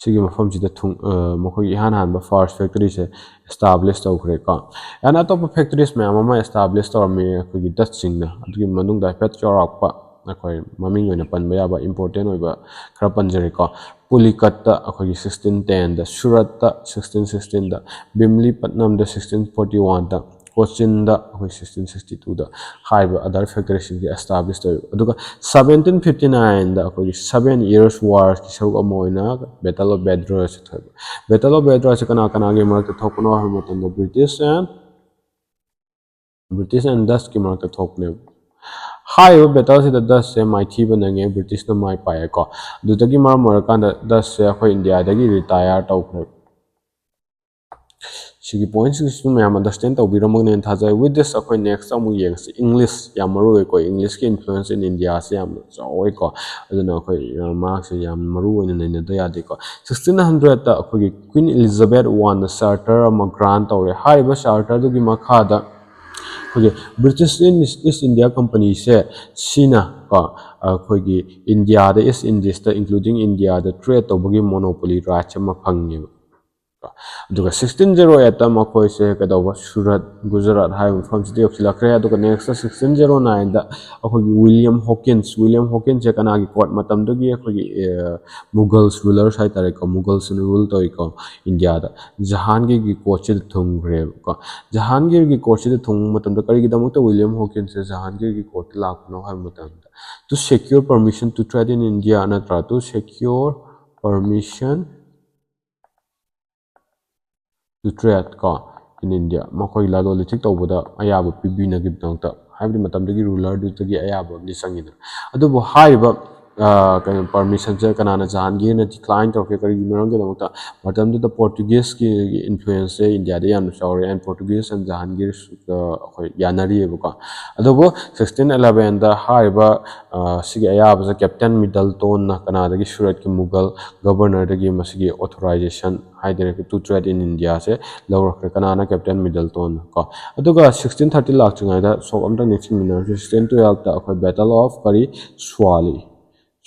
ꯁꯤꯒꯤ ꯃꯐꯝꯁꯤꯗ ꯊꯨꯡ ꯃꯈꯣꯏꯒꯤ ꯏꯍꯥꯟ ꯍꯥꯟꯕ ꯐꯥꯔꯁ ꯐꯦꯛꯇꯔꯤꯁꯦ ꯑꯦꯁꯇꯥꯕ꯭ꯂꯤꯁ ꯇꯧꯈ꯭ꯔꯦꯀꯣ꯫ ꯑꯦꯟ ꯑꯇꯣꯞꯄ ꯐꯦꯛꯇꯔꯤꯁ ꯃꯌꯥꯝ ꯑꯃ ꯑꯦꯁꯇꯥꯕ꯭ꯂꯤꯁ ꯇꯧꯔꯝꯃꯤ ꯑꯩꯈꯣꯏꯒꯤ ꯗꯠꯁꯤꯡꯅ꯫ ꯑꯗꯨꯒꯤ ꯃꯅꯨꯡꯗ ꯍꯥꯏꯐꯦꯠ ꯆꯥꯎꯔꯥꯛꯄ ꯑꯩꯈꯣꯏ ꯃꯃꯤꯡ ꯑꯣꯏꯅ ꯄꯟꯕ ꯌꯥꯕ ꯏꯝꯄꯣꯔꯇꯦꯟ ꯑꯣꯏꯕ ꯈꯔ ꯄꯟꯖꯔꯦꯀꯣ꯫ ꯄꯨꯂꯤꯀꯠꯇ ꯑꯩꯈꯣꯏꯒꯤ ꯁꯤꯛꯁꯇꯤꯟ ꯇꯦꯟꯗ, ꯁꯨꯔꯠꯇ ꯁꯤꯛꯁꯇꯤꯟ ꯁꯤꯛꯁꯇꯤꯟꯗ, ꯕꯤꯝꯂꯤꯄꯠꯅꯝꯗ ꯁꯤꯛꯁꯇꯤꯟ ꯐꯣꯔꯇꯤ ꯋꯥꯟꯗ, ꯀꯣꯆꯤꯟꯗ ꯑꯩꯈꯣꯏ ꯁꯤꯛꯁꯇꯤꯟ ꯁꯤꯛꯁꯇꯤ ꯇꯨꯗ ꯍꯥꯏꯔꯤꯕ ꯑꯗꯔ ꯐꯦꯛꯇꯔꯤꯁꯤꯡꯁꯦ ꯑꯦꯁꯇꯥꯕ꯭ꯂꯤꯁ ꯇꯧꯋꯦꯕ꯫ ꯑꯗꯨꯒ ꯁꯕꯦꯟꯇꯤꯟ ꯐꯤꯐꯇꯤ ꯅꯥꯏꯟꯗ ꯑꯩꯈꯣꯏꯒꯤ ꯁꯕꯦꯟ ꯏꯌꯔꯁ ꯋꯥꯔꯁꯀꯤ ꯁꯔꯨꯛ ꯑꯃ ꯑꯣꯏꯅ ꯕꯦꯇꯜ ꯑꯣꯐ ꯕꯦꯗ꯭ꯔꯁ ꯊꯣꯛꯑꯦꯕ꯫ ꯕꯦꯇꯜ ꯑꯣꯐ ꯕꯦꯗ꯭ꯔꯁꯦ ꯀꯅꯥ ꯀꯅꯥꯒꯤ ꯃꯔꯛꯇ ꯊꯣꯛꯄꯅꯣ ꯍꯥꯏꯕ ꯃꯇꯝꯗ ꯕ꯭ꯔꯤꯇꯤꯁ ꯑꯦꯟ ꯕ꯭ꯔꯤꯇꯤꯁ ꯑꯦꯟ ꯗꯁꯀꯤ ꯃꯔꯛꯇ ꯊꯣꯛꯄꯅꯦꯕ꯫ ꯍꯥꯏꯔꯤꯕ ꯕꯦꯇꯜꯁꯤꯗ ꯗꯁꯁꯦ ꯃꯥꯏꯊꯤꯕ ꯅꯪꯉꯦ, ꯕ꯭ꯔꯤꯇꯤꯁꯅ ꯃꯥꯏ ꯄꯥꯛꯑꯦꯀꯣ꯫ ꯑꯗꯨꯗꯒꯤ ꯃꯔꯝ ꯑꯣꯏꯔꯀꯥꯟꯗ ꯗꯁꯁꯦ ꯑꯩꯈꯣꯏ ꯏꯟꯗꯤꯌꯥꯗꯒꯤ ꯔꯤꯇꯥꯌꯔ ꯇꯧꯈ꯭ꯔꯦ꯫ ꯁꯤꯒꯤ ꯄꯣꯏꯟꯁꯤꯡꯁꯤꯁꯨ ꯃꯌꯥꯝ ꯑꯟꯗꯔꯁꯇꯦꯟ ꯇꯧꯕꯤꯔꯝꯃꯒꯅꯦꯅ ꯊꯥꯖꯩ꯫ With this ꯑꯩꯈꯣꯏ ꯅꯦꯛꯁꯇ ꯑꯃꯨꯛ ꯌꯦꯡꯉꯁꯤ꯫ ꯏꯪꯂꯤꯁ ꯌꯥꯝ ꯃꯔꯨ ꯑꯣꯏꯀꯣ, ꯏꯪꯂꯤꯁꯀꯤ ꯏꯟꯐ꯭ꯂꯨꯌꯦꯟꯁ ꯏꯟ ꯏꯟꯗꯤꯌꯥꯁꯦ ꯌꯥꯝꯅ ꯆꯥꯎꯋꯦꯀꯣ꯫ ꯑꯗꯨꯅ ꯑꯩꯈꯣꯏ ꯃꯍꯥꯛꯁꯦ ꯌꯥꯝ ꯃꯔꯨ ꯑꯣꯏꯅ ꯅꯩꯅꯗ ꯌꯥꯗꯦꯀꯣ꯫ ꯁꯤꯛꯁꯇꯤꯟ ꯍꯟꯗ꯭ꯔꯦꯠꯇ ꯑꯩꯈꯣꯏꯒꯤ ꯀ꯭ꯋꯤꯟ ꯏꯂꯤꯖꯥꯕꯦꯠ ꯋꯥꯟꯅ ꯆꯥꯔꯇꯔ ꯑꯃ ꯒ꯭ꯔꯥꯟ ꯇꯧꯔꯦ꯫ ꯍꯥꯏꯔꯤꯕ ꯆꯥꯔꯇꯔꯗꯨꯒꯤ ꯃꯈꯥꯗ ꯑꯩꯈꯣꯏꯒꯤ ꯕ꯭ꯔꯤꯇꯤꯁ ꯏꯁ ꯏꯟꯗꯤꯌꯥ ꯀꯝꯄꯅꯤꯁꯦ ꯁꯤꯅ ꯀꯣ ꯑꯩꯈꯣꯏꯒꯤ ꯏꯟꯗꯤꯌꯥꯗ, ꯏꯁ ꯏꯟꯗꯤꯁꯇ ꯏꯟꯀ꯭ꯂꯨꯗꯤꯡ ꯏꯟꯗꯤꯌꯥꯗ ꯇ꯭ꯔꯦꯠ ꯇꯧꯕꯒꯤ ꯃꯣꯅꯣꯄꯣꯂꯤ ꯔꯥꯏꯠꯁ ꯑꯃ ꯐꯪꯉꯦꯕ꯫ ꯑꯗꯨꯒ ꯁꯤꯛꯁꯇꯤꯟ ꯖꯦꯔꯣ ꯑꯩꯠꯇ ꯃꯈꯣꯏꯁꯦ ꯀꯩꯗꯧꯕ, ꯁꯨꯔꯠ, ꯒꯨꯖꯔꯥꯠ ꯍꯥꯏꯕ ꯃꯐꯝꯁꯤꯗ ꯌꯧꯁꯤꯜꯂꯛꯈ꯭ꯔꯦ꯫ ꯑꯗꯨꯒ ꯅꯦꯛꯁꯇ ꯁꯤꯛꯁꯇꯤꯟ ꯖꯦꯔꯣ ꯅꯥꯏꯟꯗ ꯑꯩꯈꯣꯏꯒꯤ ꯋꯤꯂꯤꯌꯝ ꯍꯣꯀꯤꯟꯁ, ꯋꯤꯂꯤꯌꯝ ꯍꯣꯀꯤꯟꯁꯁꯦ ꯀꯅꯥꯒꯤ ꯀꯣꯔꯠ ꯃꯇꯝꯗꯨꯒꯤ? ꯑꯩꯈꯣꯏꯒꯤ ꯃꯨꯒꯜꯁ ꯔꯨꯂꯔꯁ ꯍꯥꯏꯇꯥꯔꯦꯀꯣ, ꯃꯨꯒꯜꯁꯤꯅ ꯔꯨꯜ ꯇꯧꯋꯤꯀꯣ ꯏꯟꯗꯤꯌꯥꯗ꯫ ꯖꯍꯥꯟꯒꯤꯔꯒꯤ ꯀꯣꯔꯠꯁꯤꯗ ꯊꯨꯡꯈ꯭ꯔꯦꯕꯀꯣ꯫ ꯖꯍꯥꯟꯒꯤꯔꯒꯤ ꯀꯣꯔꯠꯁꯤꯗ ꯊꯨꯡꯕ ꯃꯇꯝꯗ ꯀꯔꯤꯒꯤꯗꯃꯛꯇ ꯋꯤꯂꯤꯌꯝ ꯍꯣꯀꯤꯟꯁꯁꯦ ꯖꯍꯥꯟꯒꯤꯔꯒꯤ ꯀꯣꯔꯠꯇ ꯂꯥꯛꯄꯅꯣ ꯍꯥꯏꯕ ꯃꯇꯝꯗ, to secure permission to trade in India ꯅꯠꯇ꯭ꯔꯥ, to secure permission to trade ꯀꯣ in India, ꯃꯈꯣꯏꯒꯤ ꯂꯂꯣꯟ ꯏꯇꯤꯛ ꯇꯧꯕꯗ ꯑꯌꯥꯕ ꯄꯤꯕꯤꯅꯕꯒꯤꯗꯃꯛꯇ, ꯍꯥꯏꯕꯗꯤ ꯃꯇꯝꯗꯨꯒꯤ ꯔꯨꯂꯔꯗꯨꯗꯒꯤ ꯑꯌꯥꯕ ꯑꯃꯗꯤ ꯆꯪꯉꯤꯗꯅ꯫ ꯑꯗꯨꯕꯨ ꯍꯥꯏꯔꯤꯕ ꯀꯩꯅꯣ, ꯄꯔꯃꯤꯁꯟꯁꯦ ꯀꯅꯥꯅ, ꯖꯍꯥꯟꯒꯤꯔꯅ ꯗꯤꯀ꯭ꯂꯥꯏꯟ ꯇꯧꯔꯛꯀꯦ? ꯀꯔꯤꯒꯤ ꯃꯔꯝꯒꯤꯗꯃꯛꯇ? ꯃꯇꯝꯗꯨꯗ ꯄꯣꯔꯇꯨꯒꯤꯁꯀꯤ ꯏꯟꯐ꯭ꯂꯨꯌꯦꯟꯁꯁꯦ ꯏꯟꯗꯤꯌꯥꯗ ꯌꯥꯝꯅ ꯆꯥꯎꯔꯦ, and ꯄꯣꯔꯇꯨꯒꯤꯁ and ꯖꯍꯥꯟꯒꯤꯔ ꯑꯩꯈꯣꯏ ꯌꯥꯅꯔꯤꯑꯕꯀꯣ꯫ ꯑꯗꯨꯕꯨ ꯁꯤꯛꯁꯇꯤꯟ ꯑꯦꯂꯚꯦꯟꯗ ꯍꯥꯏꯔꯤꯕ ꯁꯤꯒꯤ ꯑꯌꯥꯕꯁꯦ ꯀꯦꯞꯇꯦꯟ ꯃꯤꯗꯜꯇꯣꯟꯅ ꯀꯅꯥꯗꯒꯤ? ꯁꯨꯔꯠꯀꯤ ꯃꯨꯒꯜ ꯒꯕꯔꯅꯔꯗꯒꯤ ꯃꯁꯤꯒꯤ ꯑꯣꯊꯣꯔꯥꯏꯖꯦꯁꯟ ꯍꯥꯏꯗꯅ, to trade in Indiaꯁꯦ ꯂꯧꯔꯛꯈ꯭ꯔꯦ꯫ ꯀꯅꯥꯅ? ꯀꯦꯞꯇꯦꯟ ꯃꯤꯗꯜꯇꯣꯟ ꯀꯣ꯫ ꯑꯗꯨꯒ ꯁꯤꯛꯁꯇꯤꯟ ꯊꯥꯔꯇꯤ ꯂꯥꯛꯇ꯭ꯔꯤꯉꯩꯗ ꯁꯣꯛ ꯑꯝꯇ ꯅꯤꯡꯁꯤꯡꯃꯤꯟꯅꯔꯁꯤ꯫ ꯁꯤꯛꯁꯇꯤꯟ ꯇꯨꯌꯦꯜꯞꯇ ꯑꯩꯈꯣꯏ ꯕꯦꯇꯜ ꯑꯣꯐ ꯀꯔꯤ? ꯁ꯭ꯋꯥꯂꯤ꯫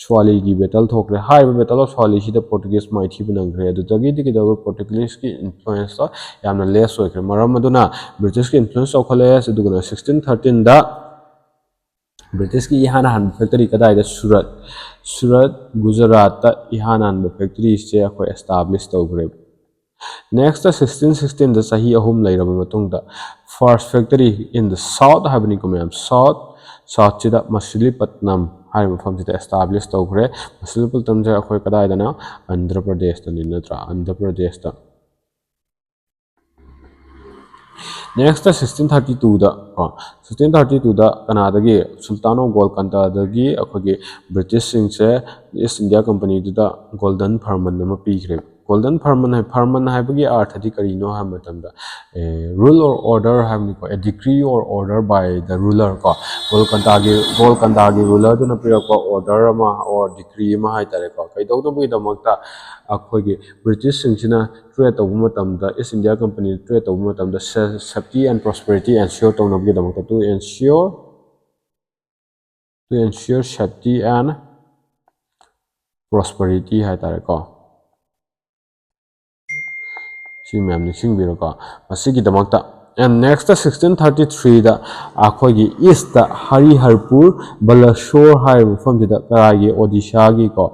ꯁ꯭ꯋꯥꯂꯤꯒꯤ ꯕꯦꯇꯜ ꯊꯣꯛꯈ꯭ꯔꯦ꯫ ꯍꯥꯏꯔꯤꯕ ꯕꯦꯇꯜ ꯑꯣꯐ ꯁ꯭ꯋꯥꯂꯤꯁꯤꯗ ꯄꯣꯔꯇꯨꯒꯤꯁ ꯃꯥꯏꯊꯤꯕ ꯅꯪꯈ꯭ꯔꯦ꯫ ꯑꯗꯨꯗꯒꯤꯗꯤ ꯀꯩꯗꯧꯕ? ꯄꯣꯔꯇꯨꯒꯤꯁꯀꯤ ꯏꯟꯐ꯭ꯂꯨꯌꯦꯟꯁꯇꯣ ꯌꯥꯝꯅ ꯂꯦꯁ ꯑꯣꯏꯈ꯭ꯔꯦ꯫ ꯃꯔꯝ ꯑꯗꯨꯅ ꯕ꯭ꯔꯤꯇꯤꯁꯀꯤ ꯏꯟꯐ꯭ꯂꯨꯌꯦꯟꯁ ꯆꯥꯎꯈꯠꯂꯛꯑꯦ꯫ ꯑꯗꯨꯒ ꯁꯤꯛꯁꯇꯤꯟ ꯊꯥꯔꯇꯤꯟꯗ ꯕ꯭ꯔꯤꯇꯤꯁꯀꯤ ꯏꯍꯥꯟ ꯍꯥꯟꯕ ꯐꯦꯛꯇꯔꯤ ꯀꯗꯥꯏꯗ? ꯁꯨꯔꯠ꯫ ꯁꯨꯔꯠ, ꯒꯨꯖꯔꯥꯠꯇ ꯏꯍꯥꯟ ꯍꯥꯟꯕ ꯐꯦꯛꯇꯔꯤꯁꯦ ꯑꯩꯈꯣꯏ ꯑꯦꯁꯇꯥꯕ꯭ꯂꯤꯁ ꯇꯧꯈ꯭ꯔꯦꯕ꯫ ꯅꯦꯛꯁꯇ ꯁꯤꯛꯁꯇꯤꯟ ꯁꯤꯛꯁꯇꯤꯟꯗ ꯆꯍꯤ ꯑꯍꯨꯝ ꯂꯩꯔꯕ ꯃꯇꯨꯡꯗ, first factory in the south ꯍꯥꯏꯕꯅꯤꯀꯣ ꯃꯌꯥꯝ, ꯁꯥꯎꯠ, ꯁꯥꯎꯠꯁꯤꯗ ꯃꯁꯤꯂꯤꯄꯠꯅꯝ ꯍꯥꯏꯔꯤꯕ ꯃꯐꯝꯁꯤꯗ ꯑꯦꯁꯇꯥꯕ꯭ꯂꯤꯁ ꯇꯧꯈ꯭ꯔꯦ꯫ ꯃꯁꯤꯂꯤꯄꯠꯅꯝꯁꯦ ꯑꯩꯈꯣꯏ ꯀꯗꯥꯏꯗꯅ? ꯑꯟꯙ꯭ꯔ ꯄ꯭ꯔꯗꯦꯁꯇꯅꯤ, ꯅꯠꯇ꯭ꯔꯥ? ꯑꯟꯙ꯭ꯔ ꯄ꯭ꯔꯗꯦꯁꯇ꯫ ꯅꯦꯛꯁꯇ ꯁꯤꯛꯁꯇꯤꯟ ꯊꯥꯔꯇꯤ ꯇꯨꯗ ꯀꯣ, ꯁꯤꯛꯁꯇꯤꯟ ꯊꯥꯔꯇꯤ ꯇꯨꯗ ꯀꯅꯥꯗꯒꯤ? ꯁꯨꯜꯇꯥꯟ ꯑꯣꯐ ꯒꯣꯜꯀꯟꯗꯥꯗꯒꯤ ꯑꯩꯈꯣꯏꯒꯤ ꯕ꯭ꯔꯤꯇꯤꯁꯁꯤꯡꯁꯦ ꯏꯁ ꯏꯟꯗꯤꯌꯥ ꯀꯝꯄꯅꯤꯗꯨꯗ ꯒꯣꯜꯗꯟ ꯐꯔꯃꯟ ꯑꯃ ꯄꯤꯈ꯭ꯔꯦ꯫ ꯒꯣꯜꯗꯟ ꯐꯔꯃꯟ ꯍꯥꯏ, ꯐꯔꯃꯟ ꯍꯥꯏꯕꯒꯤ ꯑꯥꯔꯊꯗꯤ ꯀꯔꯤꯅꯣ ꯍꯥꯏꯕ ꯃꯇꯝꯗ, rule or order ꯍꯥꯏꯕꯅꯤꯀꯣ, a decree or order by the ruler ꯀꯣ, ꯒꯣꯜꯀꯟꯗꯥꯒꯤ, ꯒꯣꯜꯀꯟꯗꯥꯒꯤ ꯔꯨꯂꯔꯗꯨꯅ ꯄꯤꯔꯛꯄ ꯑꯣꯔꯗꯔ ꯑꯃ or decree ꯑꯃ ꯍꯥꯏꯇꯥꯔꯦꯀꯣ꯫ ꯀꯩꯗꯧꯅꯕꯒꯤꯗꯃꯛꯇ? ꯑꯩꯈꯣꯏꯒꯤ ꯕ꯭ꯔꯤꯇꯤꯁꯁꯤꯡꯁꯤꯅ ꯇ꯭ꯔꯦꯗ ꯇꯧꯕ ꯃꯇꯝꯗ, ꯏꯁ ꯏꯟꯗꯤꯌꯥ ꯀꯝꯄꯅꯤ ꯇ꯭ꯔꯦꯗ ꯇꯧꯕ ꯃꯇꯝꯗ ꯁꯦ-, safety and prosperity ensure ꯇꯧꯅꯕꯒꯤꯗꯃꯛꯇ, to ensure, to ensure safety and prosperity ꯍꯥꯏꯇꯥꯔꯦꯀꯣ꯫ ꯁꯤ ꯃꯌꯥꯝ ꯅꯤꯡꯁꯤꯡꯕꯤꯔꯣꯀꯣ꯫ ꯃꯁꯤꯒꯤꯗꯃꯛꯇ, and next sixteen thirty-three ꯗ ꯑꯩꯈꯣꯏꯒꯤ ꯏꯁꯇ ꯍꯔꯤꯍꯔꯄꯨꯔ ꯕꯂꯁꯣꯔ ꯍꯥꯏꯔꯤꯕ ꯃꯐꯝꯁꯤꯗ, ꯀꯔꯥꯏꯒꯤ? ꯑꯣꯗꯤꯁꯥꯒꯤꯀꯣ꯫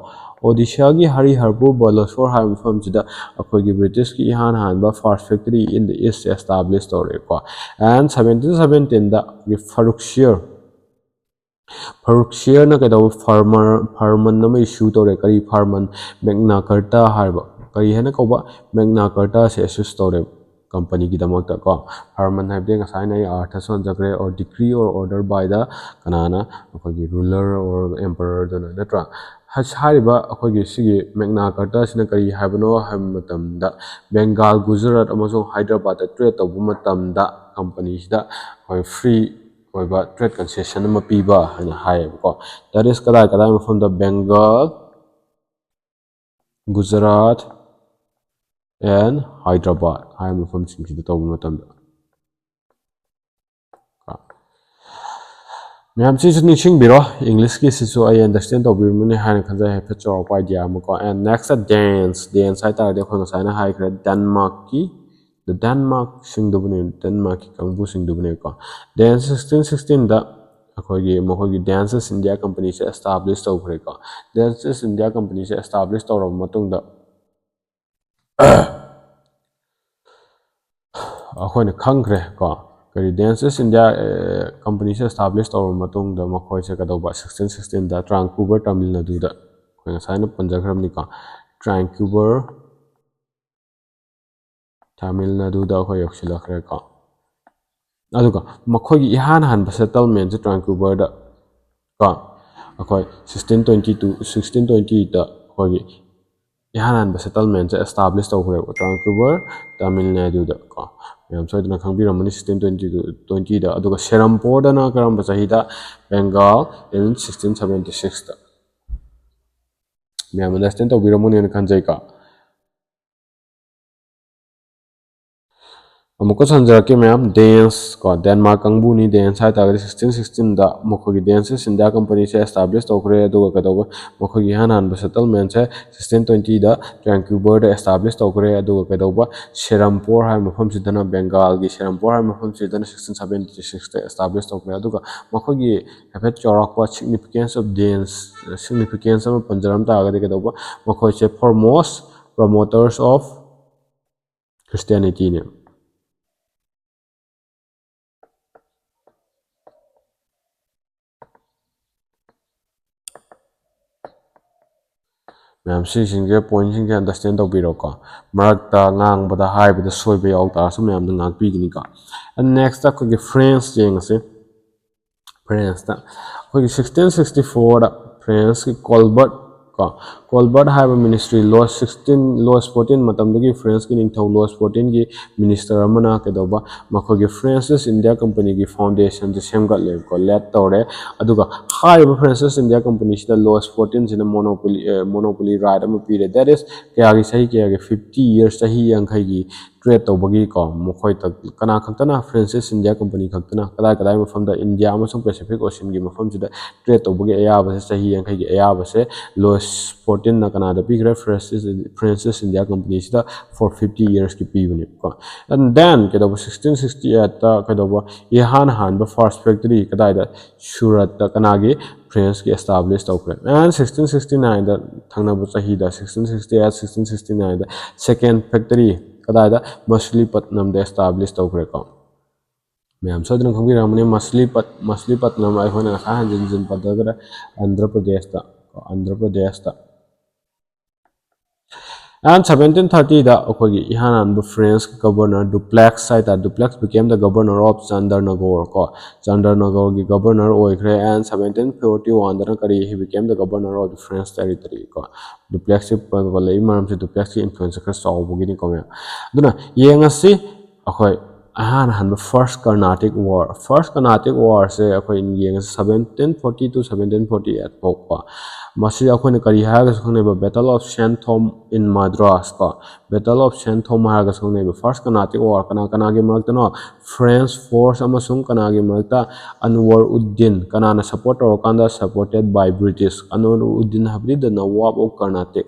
ꯑꯣꯗꯤꯁꯥꯒꯤ ꯍꯔꯤꯍꯔꯄꯨꯔ ꯕꯂꯁꯣꯔ ꯍꯥꯏꯕ ꯃꯐꯝꯁꯤꯗ ꯑꯩꯈꯣꯏꯒꯤ ꯕ꯭ꯔꯤꯇꯤꯁꯀꯤ ꯏꯍꯥꯟ ꯍꯥꯟꯕ first factory in the East establish ꯇꯧꯔꯛꯑꯦꯀꯣ꯫ And seventeen seventeen ꯗ ꯑꯩꯈꯣꯏꯒꯤ ꯐꯔꯨꯛꯁꯤꯌꯔ ꯐꯔꯨꯛꯁꯤꯌꯔꯅ ꯀꯩꯗꯧꯕ? ꯐꯔꯃꯔ ꯐꯔꯃꯟ ꯑꯃ ꯏꯁꯨ ꯇꯧꯔꯦ꯫ ꯀꯔꯤ ꯐꯔꯃꯟ? ꯃꯦꯛꯅꯥ ꯀꯔꯇꯥ ꯍꯥꯏꯕ꯫ ꯀꯔꯤ ꯍꯥꯏꯅ ꯀꯧꯕ? ꯃꯦꯛꯅꯥ ꯀꯔꯇꯥꯁꯦ ꯏꯁꯨ ꯇꯧꯔꯦ ꯀꯝꯄꯅꯤꯒꯤꯗꯃꯛꯇ ꯀꯣ꯫ ꯐꯔꯃꯟ ꯍꯥꯏꯕꯗꯤ ꯉꯁꯥꯏꯅ ꯑꯩ ꯑꯥꯔꯊꯁꯨ ꯍꯟꯖꯈ꯭ꯔꯦ, ꯑꯣꯔ ꯗꯤꯀ꯭ꯔꯤ ꯑꯣꯔ ꯑꯣꯔꯗꯔ ꯕꯥꯏ ꯗ ꯀꯅꯥꯅ? ꯑꯩꯈꯣꯏꯒꯤ ꯔꯨꯂꯔ ꯑꯣꯔ ꯑꯦꯝꯄꯔꯔꯗꯨꯅ, ꯅꯠꯇ꯭ꯔꯥ? ꯍꯁ-, ꯍꯥꯏꯔꯤꯕ ꯑꯩꯈꯣꯏꯒꯤ ꯁꯤꯒꯤ ꯃꯦꯛꯅꯥ ꯀꯔꯇꯥꯁꯤꯅ ꯀꯔꯤ ꯍꯥꯏꯕꯅꯣ ꯍꯥꯏꯕ ꯃꯇꯝꯗ, ꯕꯦꯡꯒꯥꯜ, ꯒꯨꯖꯔꯥꯠ ꯑꯃꯁꯨꯡ ꯍꯥꯏꯗ꯭ꯔꯕꯥꯗꯇ ꯇ꯭ꯔꯦꯠ ꯇꯧꯕ ꯃꯇꯝꯗ ꯀꯝꯄꯅꯤꯁꯤꯗ ꯑꯩꯈꯣꯏ ꯐ꯭ꯔꯤ ꯑꯣꯏꯕ ꯇ꯭ꯔꯦꯠ ꯀꯟꯁꯦꯁꯟ ꯑꯃ ꯄꯤꯕ ꯍꯥꯏꯅ ꯍꯥꯏꯌꯦꯕꯀꯣ꯫ That is ꯀꯗꯥꯏ ꯀꯗꯥꯏ ꯃꯐꯝꯗ? ꯕꯦꯡꯒꯥꯜ, ꯒꯨꯖꯔꯥꯠ and ꯍꯥꯏꯗ꯭ꯔꯕꯥꯠ ꯍꯥꯏꯕ ꯃꯐꯝꯁꯤꯡꯁꯤꯗ ꯇꯧꯕ ꯃꯇꯝꯗ꯫ ꯃꯌꯥꯝꯁꯤꯁꯨ ꯅꯤꯡꯁꯤꯡꯕꯤꯔꯣ, ꯏꯪꯂꯤꯁꯀꯤꯁꯤꯁꯨ ꯑꯩ ꯑꯟꯗꯔꯁꯇꯦꯟ ꯇꯧꯕꯤꯔꯝꯒꯅꯤ ꯍꯥꯏꯅ ꯈꯟꯖꯩ, ꯍꯥꯏꯐꯦꯠ ꯆꯥꯎꯔꯥꯛꯄ ꯑꯥꯏꯗꯤꯌꯥ ꯑꯃꯀꯣ꯫ And next dance, dance ꯍꯥꯏ ꯇꯥꯔꯗꯤ ꯑꯩꯈꯣꯏ ꯉꯁꯥꯏꯅ ꯍꯥꯏꯈ꯭ꯔꯦ, ꯗꯦꯟꯃꯥꯔꯛꯀꯤ, the ꯗꯦꯟꯃꯥꯔꯛꯁꯤꯡꯗꯨꯕꯨꯅꯦ, ꯗꯦꯟꯃꯥꯔꯛꯀꯤ ꯀꯥꯡꯕꯨꯁꯤꯡꯗꯨꯕꯨꯅꯦꯀꯣ꯫ Dance sixteen sixteen ꯗ ꯑꯩꯈꯣꯏꯒꯤ ꯃꯈꯣꯏꯒꯤ Dance East India ꯀꯝꯄꯅꯤꯁꯦ establish ꯇꯧꯈ꯭ꯔꯦꯀꯣ꯫ Dance East India ꯀꯝꯄꯅꯤꯁꯦ establish ꯇꯧꯔꯕ ꯃꯇꯨꯡꯗ ꯑꯩꯈꯣꯏꯅ ꯈꯪꯈ꯭ꯔꯦ ꯀꯣ, ꯀꯔꯤ, Dance East India ꯀꯝꯄꯅꯤꯁꯦ ꯑꯦꯁꯇꯥꯕ꯭ꯂꯤꯁ ꯇꯧꯔꯕ ꯃꯇꯨꯡꯗ ꯃꯈꯣꯏꯁꯦ ꯀꯩꯗꯧꯕ? Sixteen sixteen ꯗ ꯇ꯭ꯔꯥꯟꯀꯨꯕꯔ, ꯇꯥꯃꯤꯜ ꯅꯥꯗꯨꯗ, ꯑꯩꯈꯣꯏ ꯉꯁꯥꯏꯅ ꯄꯟꯖꯈ꯭ꯔꯕꯅꯤꯀꯣ, ꯇ꯭ꯔꯥꯟꯀꯨꯕꯔ, ꯇꯥꯃꯤꯜ ꯅꯥꯗꯨꯗ ꯑꯩꯈꯣꯏ ꯌꯧꯁꯤꯜꯂꯛꯈ꯭ꯔꯦꯀꯣ꯫ ꯑꯗꯨꯒ ꯃꯈꯣꯏꯒꯤ ꯏꯍꯥꯟ ꯍꯥꯟꯕ ꯁꯦꯇꯜꯃꯦꯟꯁꯦ ꯇ꯭ꯔꯥꯟꯀꯨꯕꯔꯗ ꯀꯣ, ꯑꯩꯈꯣꯏ sixteen twenty two, sixteen twenty ꯗ ꯑꯩꯈꯣꯏꯒꯤ ꯏꯍꯥꯟ ꯍꯥꯟꯕ ꯁꯦꯇꯜꯃꯦꯟꯁꯦ ꯑꯦꯁꯇꯥꯕ꯭ꯂꯤꯁ ꯇꯧꯈ꯭ꯔꯦꯕ, ꯇ꯭ꯔꯥꯟꯀꯨꯕꯔ, ꯇꯥꯃꯤꯜ ꯅꯥꯗꯨꯗ ꯀꯣ꯫ ꯃꯌꯥꯝ ꯁꯣꯏꯗꯅ ꯈꯪꯕꯤꯔꯝꯃꯅꯤ, sixteen twenty two, twenty ꯗ꯫ ꯑꯗꯨꯒ ꯁꯦꯔꯝꯄꯣꯔꯗꯅ ꯀꯔꯝꯕ ꯆꯍꯤꯗ? Bengal, in sixteen seventy six ꯇ꯫ ꯃꯌꯥꯝ ꯑꯟꯗꯔꯁꯇꯦꯟ ꯇꯧꯕꯤꯔꯝꯃꯅꯦꯅ ꯈꯟꯖꯩꯀꯣ꯫ ꯑꯃꯨꯛꯀ ꯁꯝꯖꯔꯛꯀꯦ ꯃꯌꯥꯝ, ꯗꯦꯟꯁ ꯀꯣ, ꯗꯦꯟꯃꯥꯔꯛ ꯀꯥꯡꯕꯨꯅꯤ꯫ ꯗꯦꯟꯁ ꯍꯥꯏ ꯇꯥꯔꯒꯗꯤ ꯁꯤꯛꯁꯇꯤꯟ ꯁꯤꯛꯁꯇꯤꯟꯗ ꯃꯈꯣꯏꯒꯤ ꯗꯦꯟꯁ ꯏꯁ ꯏꯟꯗꯤꯌꯥ ꯀꯝꯄꯅꯤꯁꯦ ꯑꯦꯁꯇꯥꯕ꯭ꯂꯤꯁ ꯇꯧꯈ꯭ꯔꯦ꯫ ꯑꯗꯨꯒ ꯀꯩꯗꯧꯕ, ꯃꯈꯣꯏꯒꯤ ꯏꯍꯥꯟ ꯍꯥꯟꯕ ꯁꯦꯇꯜꯃꯦꯟꯁꯦ ꯁꯤꯛꯁꯇꯤꯟ ꯇ꯭ꯋꯦꯟꯇꯤꯗ ꯇ꯭ꯔꯥꯟꯀ꯭ꯌꯨꯕꯔꯗ ꯑꯦꯁꯇꯥꯕ꯭ꯂꯤꯁ ꯇꯧꯈ꯭ꯔꯦ꯫ ꯑꯗꯨꯒ ꯀꯩꯗꯧꯕ, ꯁꯦꯔꯝꯄꯣꯔ ꯍꯥꯏꯕ ꯃꯐꯝꯁꯤꯗꯅ, ꯕꯦꯡꯒꯥꯜꯒꯤ ꯁꯦꯔꯝꯄꯣꯔ ꯍꯥꯏꯕ ꯃꯐꯝꯁꯤꯗꯅ ꯁꯤꯛꯁꯇꯤꯟ ꯁꯕꯦꯟꯇꯤ ꯁꯤꯛꯁꯇ ꯑꯦꯁꯇꯥꯕ꯭ꯂꯤꯁ ꯇꯧꯈ꯭ꯔꯦ꯫ ꯑꯗꯨꯒ ꯃꯈꯣꯏꯒꯤ ꯍꯥꯏꯐꯦꯠ ꯆꯥꯎꯔꯥꯛꯄ significance of dance, significance ꯑꯃ ꯄꯟꯖꯔꯝ ꯇꯥꯔꯒꯗꯤ ꯀꯩꯗꯧꯕ, ꯃꯈꯣꯏꯁꯦ foremost promoters of Christianity ꯅꯦ꯫ ꯃꯌꯥꯝ ꯁꯤꯁꯤꯡꯁꯦ, ꯄꯣꯏꯟꯁꯤꯡꯁꯦ ꯑꯟꯗꯔꯁꯇꯦꯟ ꯇꯧꯕꯤꯔꯣꯀꯣ꯫ ꯃꯔꯛꯇ ꯉꯥꯡꯕꯗ ꯍꯥꯏꯕꯗ ꯁꯣꯏꯕ ꯌꯥꯎ ꯇꯥꯔꯁꯨ ꯃꯌꯥꯝꯅ ꯉꯥꯛꯄꯤꯒꯅꯤꯀꯣ꯫ ꯑꯦꯟ ꯅꯦꯛꯁꯇ ꯑꯩꯈꯣꯏꯒꯤ ꯐ꯭ꯔꯦꯟꯁ ꯌꯦꯡꯉꯁꯤ꯫ ꯐ꯭ꯔꯦꯟꯁꯇ ꯑꯩꯈꯣꯏꯒꯤ ꯁꯤꯛꯁꯇꯤꯟ ꯁꯤꯛꯁꯇꯤ ꯐꯣꯔꯗ ꯐ꯭ꯔꯦꯟꯁꯀꯤ ꯀꯣꯜꯕꯔꯠ ꯀꯣ, ꯀꯣꯜꯕꯔꯠ ꯍꯥꯏꯕ ꯃꯤꯅꯤꯁꯇ꯭ꯔꯤ ꯂꯣꯏꯁ ꯁꯤꯛꯁꯇꯤꯟ, ꯂꯣꯏꯁ ꯐꯣꯔꯇꯤꯟ ꯃꯇꯝꯗꯒꯤ ꯐ꯭ꯔꯦꯟꯁꯀꯤ ꯅꯤꯡꯊꯧ ꯂꯣꯏꯁ ꯐꯣꯔꯇꯤꯟꯒꯤ ꯃꯤꯅꯤꯁꯇꯔ ꯑꯃꯅ ꯀꯩꯗꯧꯕ, ꯃꯈꯣꯏꯒꯤ ꯐ꯭ꯔꯦꯟꯁ ꯏꯁ ꯏꯟꯗꯤꯌꯥ ꯀꯝꯄꯅꯤꯒꯤ ꯐꯥꯎꯟꯗꯦꯁꯟꯁꯦ ꯁꯦꯝꯒꯠꯂꯦꯕꯀꯣ, ꯂꯦꯠ ꯇꯧꯔꯦ꯫ ꯑꯗꯨꯒ ꯍꯥꯏꯔꯤꯕ friends is India ꯀꯝꯄꯅꯤꯁꯤꯗ ꯂꯣꯏꯁ ꯐꯣꯔꯇꯤꯟꯁꯤꯅ monopoly, monopoly right ꯑꯃ ꯄꯤꯔꯦ꯫ That is, ꯀꯌꯥꯒꯤ, ꯆꯍꯤ ꯀꯌꯥꯒꯤ, ꯐꯤꯐꯇꯤ ꯌꯔꯁ, ꯆꯍꯤ ꯌꯥꯡꯈꯩꯒꯤ ꯇ꯭ꯔꯦꯠ ꯇꯧꯕꯒꯤꯀꯣ, ꯃꯈꯣꯏ ꯇ-, ꯀꯅꯥ ꯈꯛꯇꯅ, ꯐ꯭ꯔꯦꯟꯁ ꯏꯁ ꯏꯟꯗꯤꯌꯥ ꯀꯝꯄꯅꯤ ꯈꯛꯇꯅ ꯀꯗꯥꯏ ꯀꯗꯥꯏ ꯃꯐꯝꯗ, ꯏꯟꯗꯤꯌꯥ ꯑꯃꯁꯨꯡ ꯄꯦꯁꯤꯐꯤꯛ ꯑꯣꯁꯤꯟꯒꯤ ꯃꯐꯝꯁꯤꯗ ꯇ꯭ꯔꯦꯠ ꯇꯧꯕꯒꯤ ꯑꯌꯥꯕꯁꯦ, ꯆꯍꯤ ꯌꯥꯡꯈꯩꯒꯤ ꯑꯌꯥꯕꯁꯦ ꯂꯣꯏꯁ ꯐꯣꯔꯇꯤꯟꯅ ꯀꯅꯥꯗ ꯄꯤꯈ꯭ꯔꯦ? French is, French is India ꯀꯝꯄꯅꯤꯁꯤꯗ for fifty yearsꯀꯤ ꯄꯤꯕꯅꯦꯕꯀꯣ꯫ And then ꯀꯩꯗꯧꯕ, ꯁꯤꯛꯁꯇꯤꯟ ꯁꯤꯛꯁꯇꯤ ꯑꯩꯠꯇ ꯀꯩꯗꯧꯕ, ꯏꯍꯥꯟ ꯍꯥꯟꯕ ꯐꯥꯔꯁ ꯐꯦꯛꯇꯔꯤ ꯀꯗꯥꯏꯗ? ꯁꯨꯔꯠꯇ꯫ ꯀꯅꯥꯒꯤ? ꯐ꯭ꯔꯦꯟꯁꯀꯤ ꯑꯦꯁꯇꯥꯕ꯭ꯂꯤꯁ ꯇꯧꯈ꯭ꯔꯦ꯫ And ꯁꯤꯛꯁꯇꯤꯟ ꯁꯤꯛꯁꯇꯤ ꯅꯥꯏꯟꯗ, ꯊꯪꯅꯕ ꯆꯍꯤꯗ, sixteen sixty eight, sixteen sixty ꯅꯥꯏꯟꯗ ꯁꯦꯀꯦꯟ ꯐꯦꯛꯇꯔꯤ ꯀꯗꯥꯏꯗ? ꯃꯁꯂꯤꯄꯠꯅꯝꯗ ꯑꯦꯁꯇꯥꯕ꯭ꯂꯤꯁ ꯇꯧꯈ꯭ꯔꯦꯀꯣ꯫ ꯃꯌꯥꯝ ꯁꯣꯏꯗꯅ ꯈꯪꯕꯤꯔꯝꯒꯅꯤ, ꯃꯁꯂꯤꯄꯠ, ꯃꯁꯂꯤꯄꯠꯅꯝ ꯑꯩꯈꯣꯏꯅ ꯉꯁꯥꯏ ꯍꯟꯖꯤꯟ ꯍꯟꯖꯤꯟ ꯄꯟꯖꯈ꯭ꯔꯦ, ꯑꯟꯙ꯭ꯔ ꯄ꯭ꯔꯗꯦꯁꯇ, ꯑꯟꯙ꯭ꯔ ꯄ꯭ꯔꯗꯦꯁꯇ꯫ And ꯁꯕꯦꯟꯇꯤꯟ ꯊꯥꯔꯇꯤꯗ ꯑꯩꯈꯣꯏꯒꯤ ꯏꯍꯥꯟ ꯍꯥꯟꯕ ꯐ꯭ꯔꯦꯟꯁꯀꯤ ꯒꯕꯔꯅꯔ ꯗꯨꯄ꯭ꯂꯦꯛꯁ ꯍꯥꯏꯇꯥꯔꯦ, Dupleix became the governor of Chandernagor ꯀꯣ, ꯆꯟꯗ꯭ꯔꯅꯒꯔꯒꯤ ꯒꯕꯔꯅꯔ ꯑꯣꯏꯈ꯭ꯔꯦ꯫ And ꯁꯕꯦꯟꯇꯤꯟ ꯐꯣꯔꯇꯤ ꯋꯥꯟꯗꯅ ꯀꯔꯤ? He became the governor of the French territory ꯀꯣ꯫ ꯗꯨꯄ꯭ꯂꯦꯛꯁꯁꯤ ꯄꯜꯂꯛꯏ ꯃꯔꯝꯁꯤ ꯗꯨꯄ꯭ꯂꯦꯛꯁꯀꯤ ꯏꯟꯐ꯭ꯂꯨꯌꯦꯟꯁꯁꯦ ꯈꯔ ꯆꯥꯎꯕꯒꯤꯅꯤꯀꯣ ꯃꯌꯥꯝ꯫ ꯑꯗꯨꯅ ꯌꯦꯡꯉꯁꯤ ꯑꯩꯈꯣꯏ ꯑꯍꯥꯟ ꯑꯍꯥꯟꯕ First Carnatic War, First Carnatic Warꯁꯦ ꯑꯩꯈꯣꯏ ꯌꯦꯡꯉꯁꯤ, seventeen forty to seventeen forty eight ꯐꯥꯎꯀꯣ꯫ ꯃꯁꯤ ꯑꯩꯈꯣꯏꯅ ꯀꯔꯤ ꯍꯥꯏꯔꯒꯁꯨ ꯈꯪꯅꯩꯕ, Battle of Saint Thom in Madras ꯀꯣ, Battle of Saint Thom ꯍꯥꯏꯔꯒꯁꯨ ꯈꯪꯅꯩꯕ꯫ First Carnatic War ꯀꯅꯥ ꯀꯅꯥꯒꯤ ꯃꯔꯛꯇꯅꯣ? French force ꯑꯃꯁꯨꯡ ꯀꯅꯥꯒꯤ ꯃꯔꯛꯇ? Anwar Uddin꯫ ꯀꯅꯥꯅ support ꯇꯧꯔꯀꯥꯟꯗ? Supported by British꯫ Anwar Uddin ꯍꯥꯏꯕꯗꯤ the Nawab of Carnatic꯫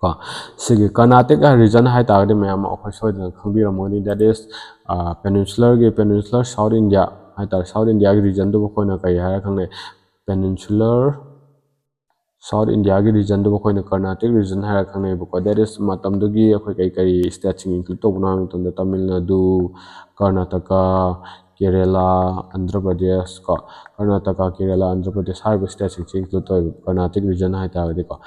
ꯀꯣ, ꯁꯤꯒꯤ Carnatic region ꯍꯥꯏꯇꯥꯔꯒꯗꯤ ꯃꯌꯥꯝ ꯑꯩꯈꯣꯏ ꯁꯣꯏꯗꯅ ꯈꯪꯕꯤꯔꯝꯃꯒꯅꯤ, that is, ꯄꯦꯅꯤꯟꯁꯨꯂꯔꯒꯤ, Peninsular South India ꯍꯥꯏꯇꯥꯔꯦ, South Indiaꯒꯤ regionꯗꯨꯕꯨ ꯑꯩꯈꯣꯏꯅ ꯀꯔꯤ ꯍꯥꯏꯔ ꯈꯪꯅꯩ? Peninsular South Indiaꯒꯤ regionꯗꯨꯕꯨ ꯑꯩꯈꯣꯏꯅ Carnatic region ꯍꯥꯏꯔ ꯈꯪꯅꯩꯕꯀꯣ꯫ That is, ꯃꯇꯝꯗꯨꯒꯤ ꯑꯩꯈꯣꯏ ꯀꯔꯤ ꯀꯔꯤ stateꯁꯤꯡ include ꯇꯧꯕꯅꯣ ꯍꯥꯏꯕ ꯃꯇꯝꯗ Tamil Nadu, Karnataka, Kerala, Andhra Pradesh ꯀꯣ, Karnataka, Kerala, Andhra Pradesh ꯍꯥꯏꯔꯤꯕ stateꯁꯤꯡꯁꯤ include ꯇꯧꯋꯦꯕ Carnatic region ꯍꯥꯏꯇꯥꯔꯒꯗꯤꯀꯣ꯫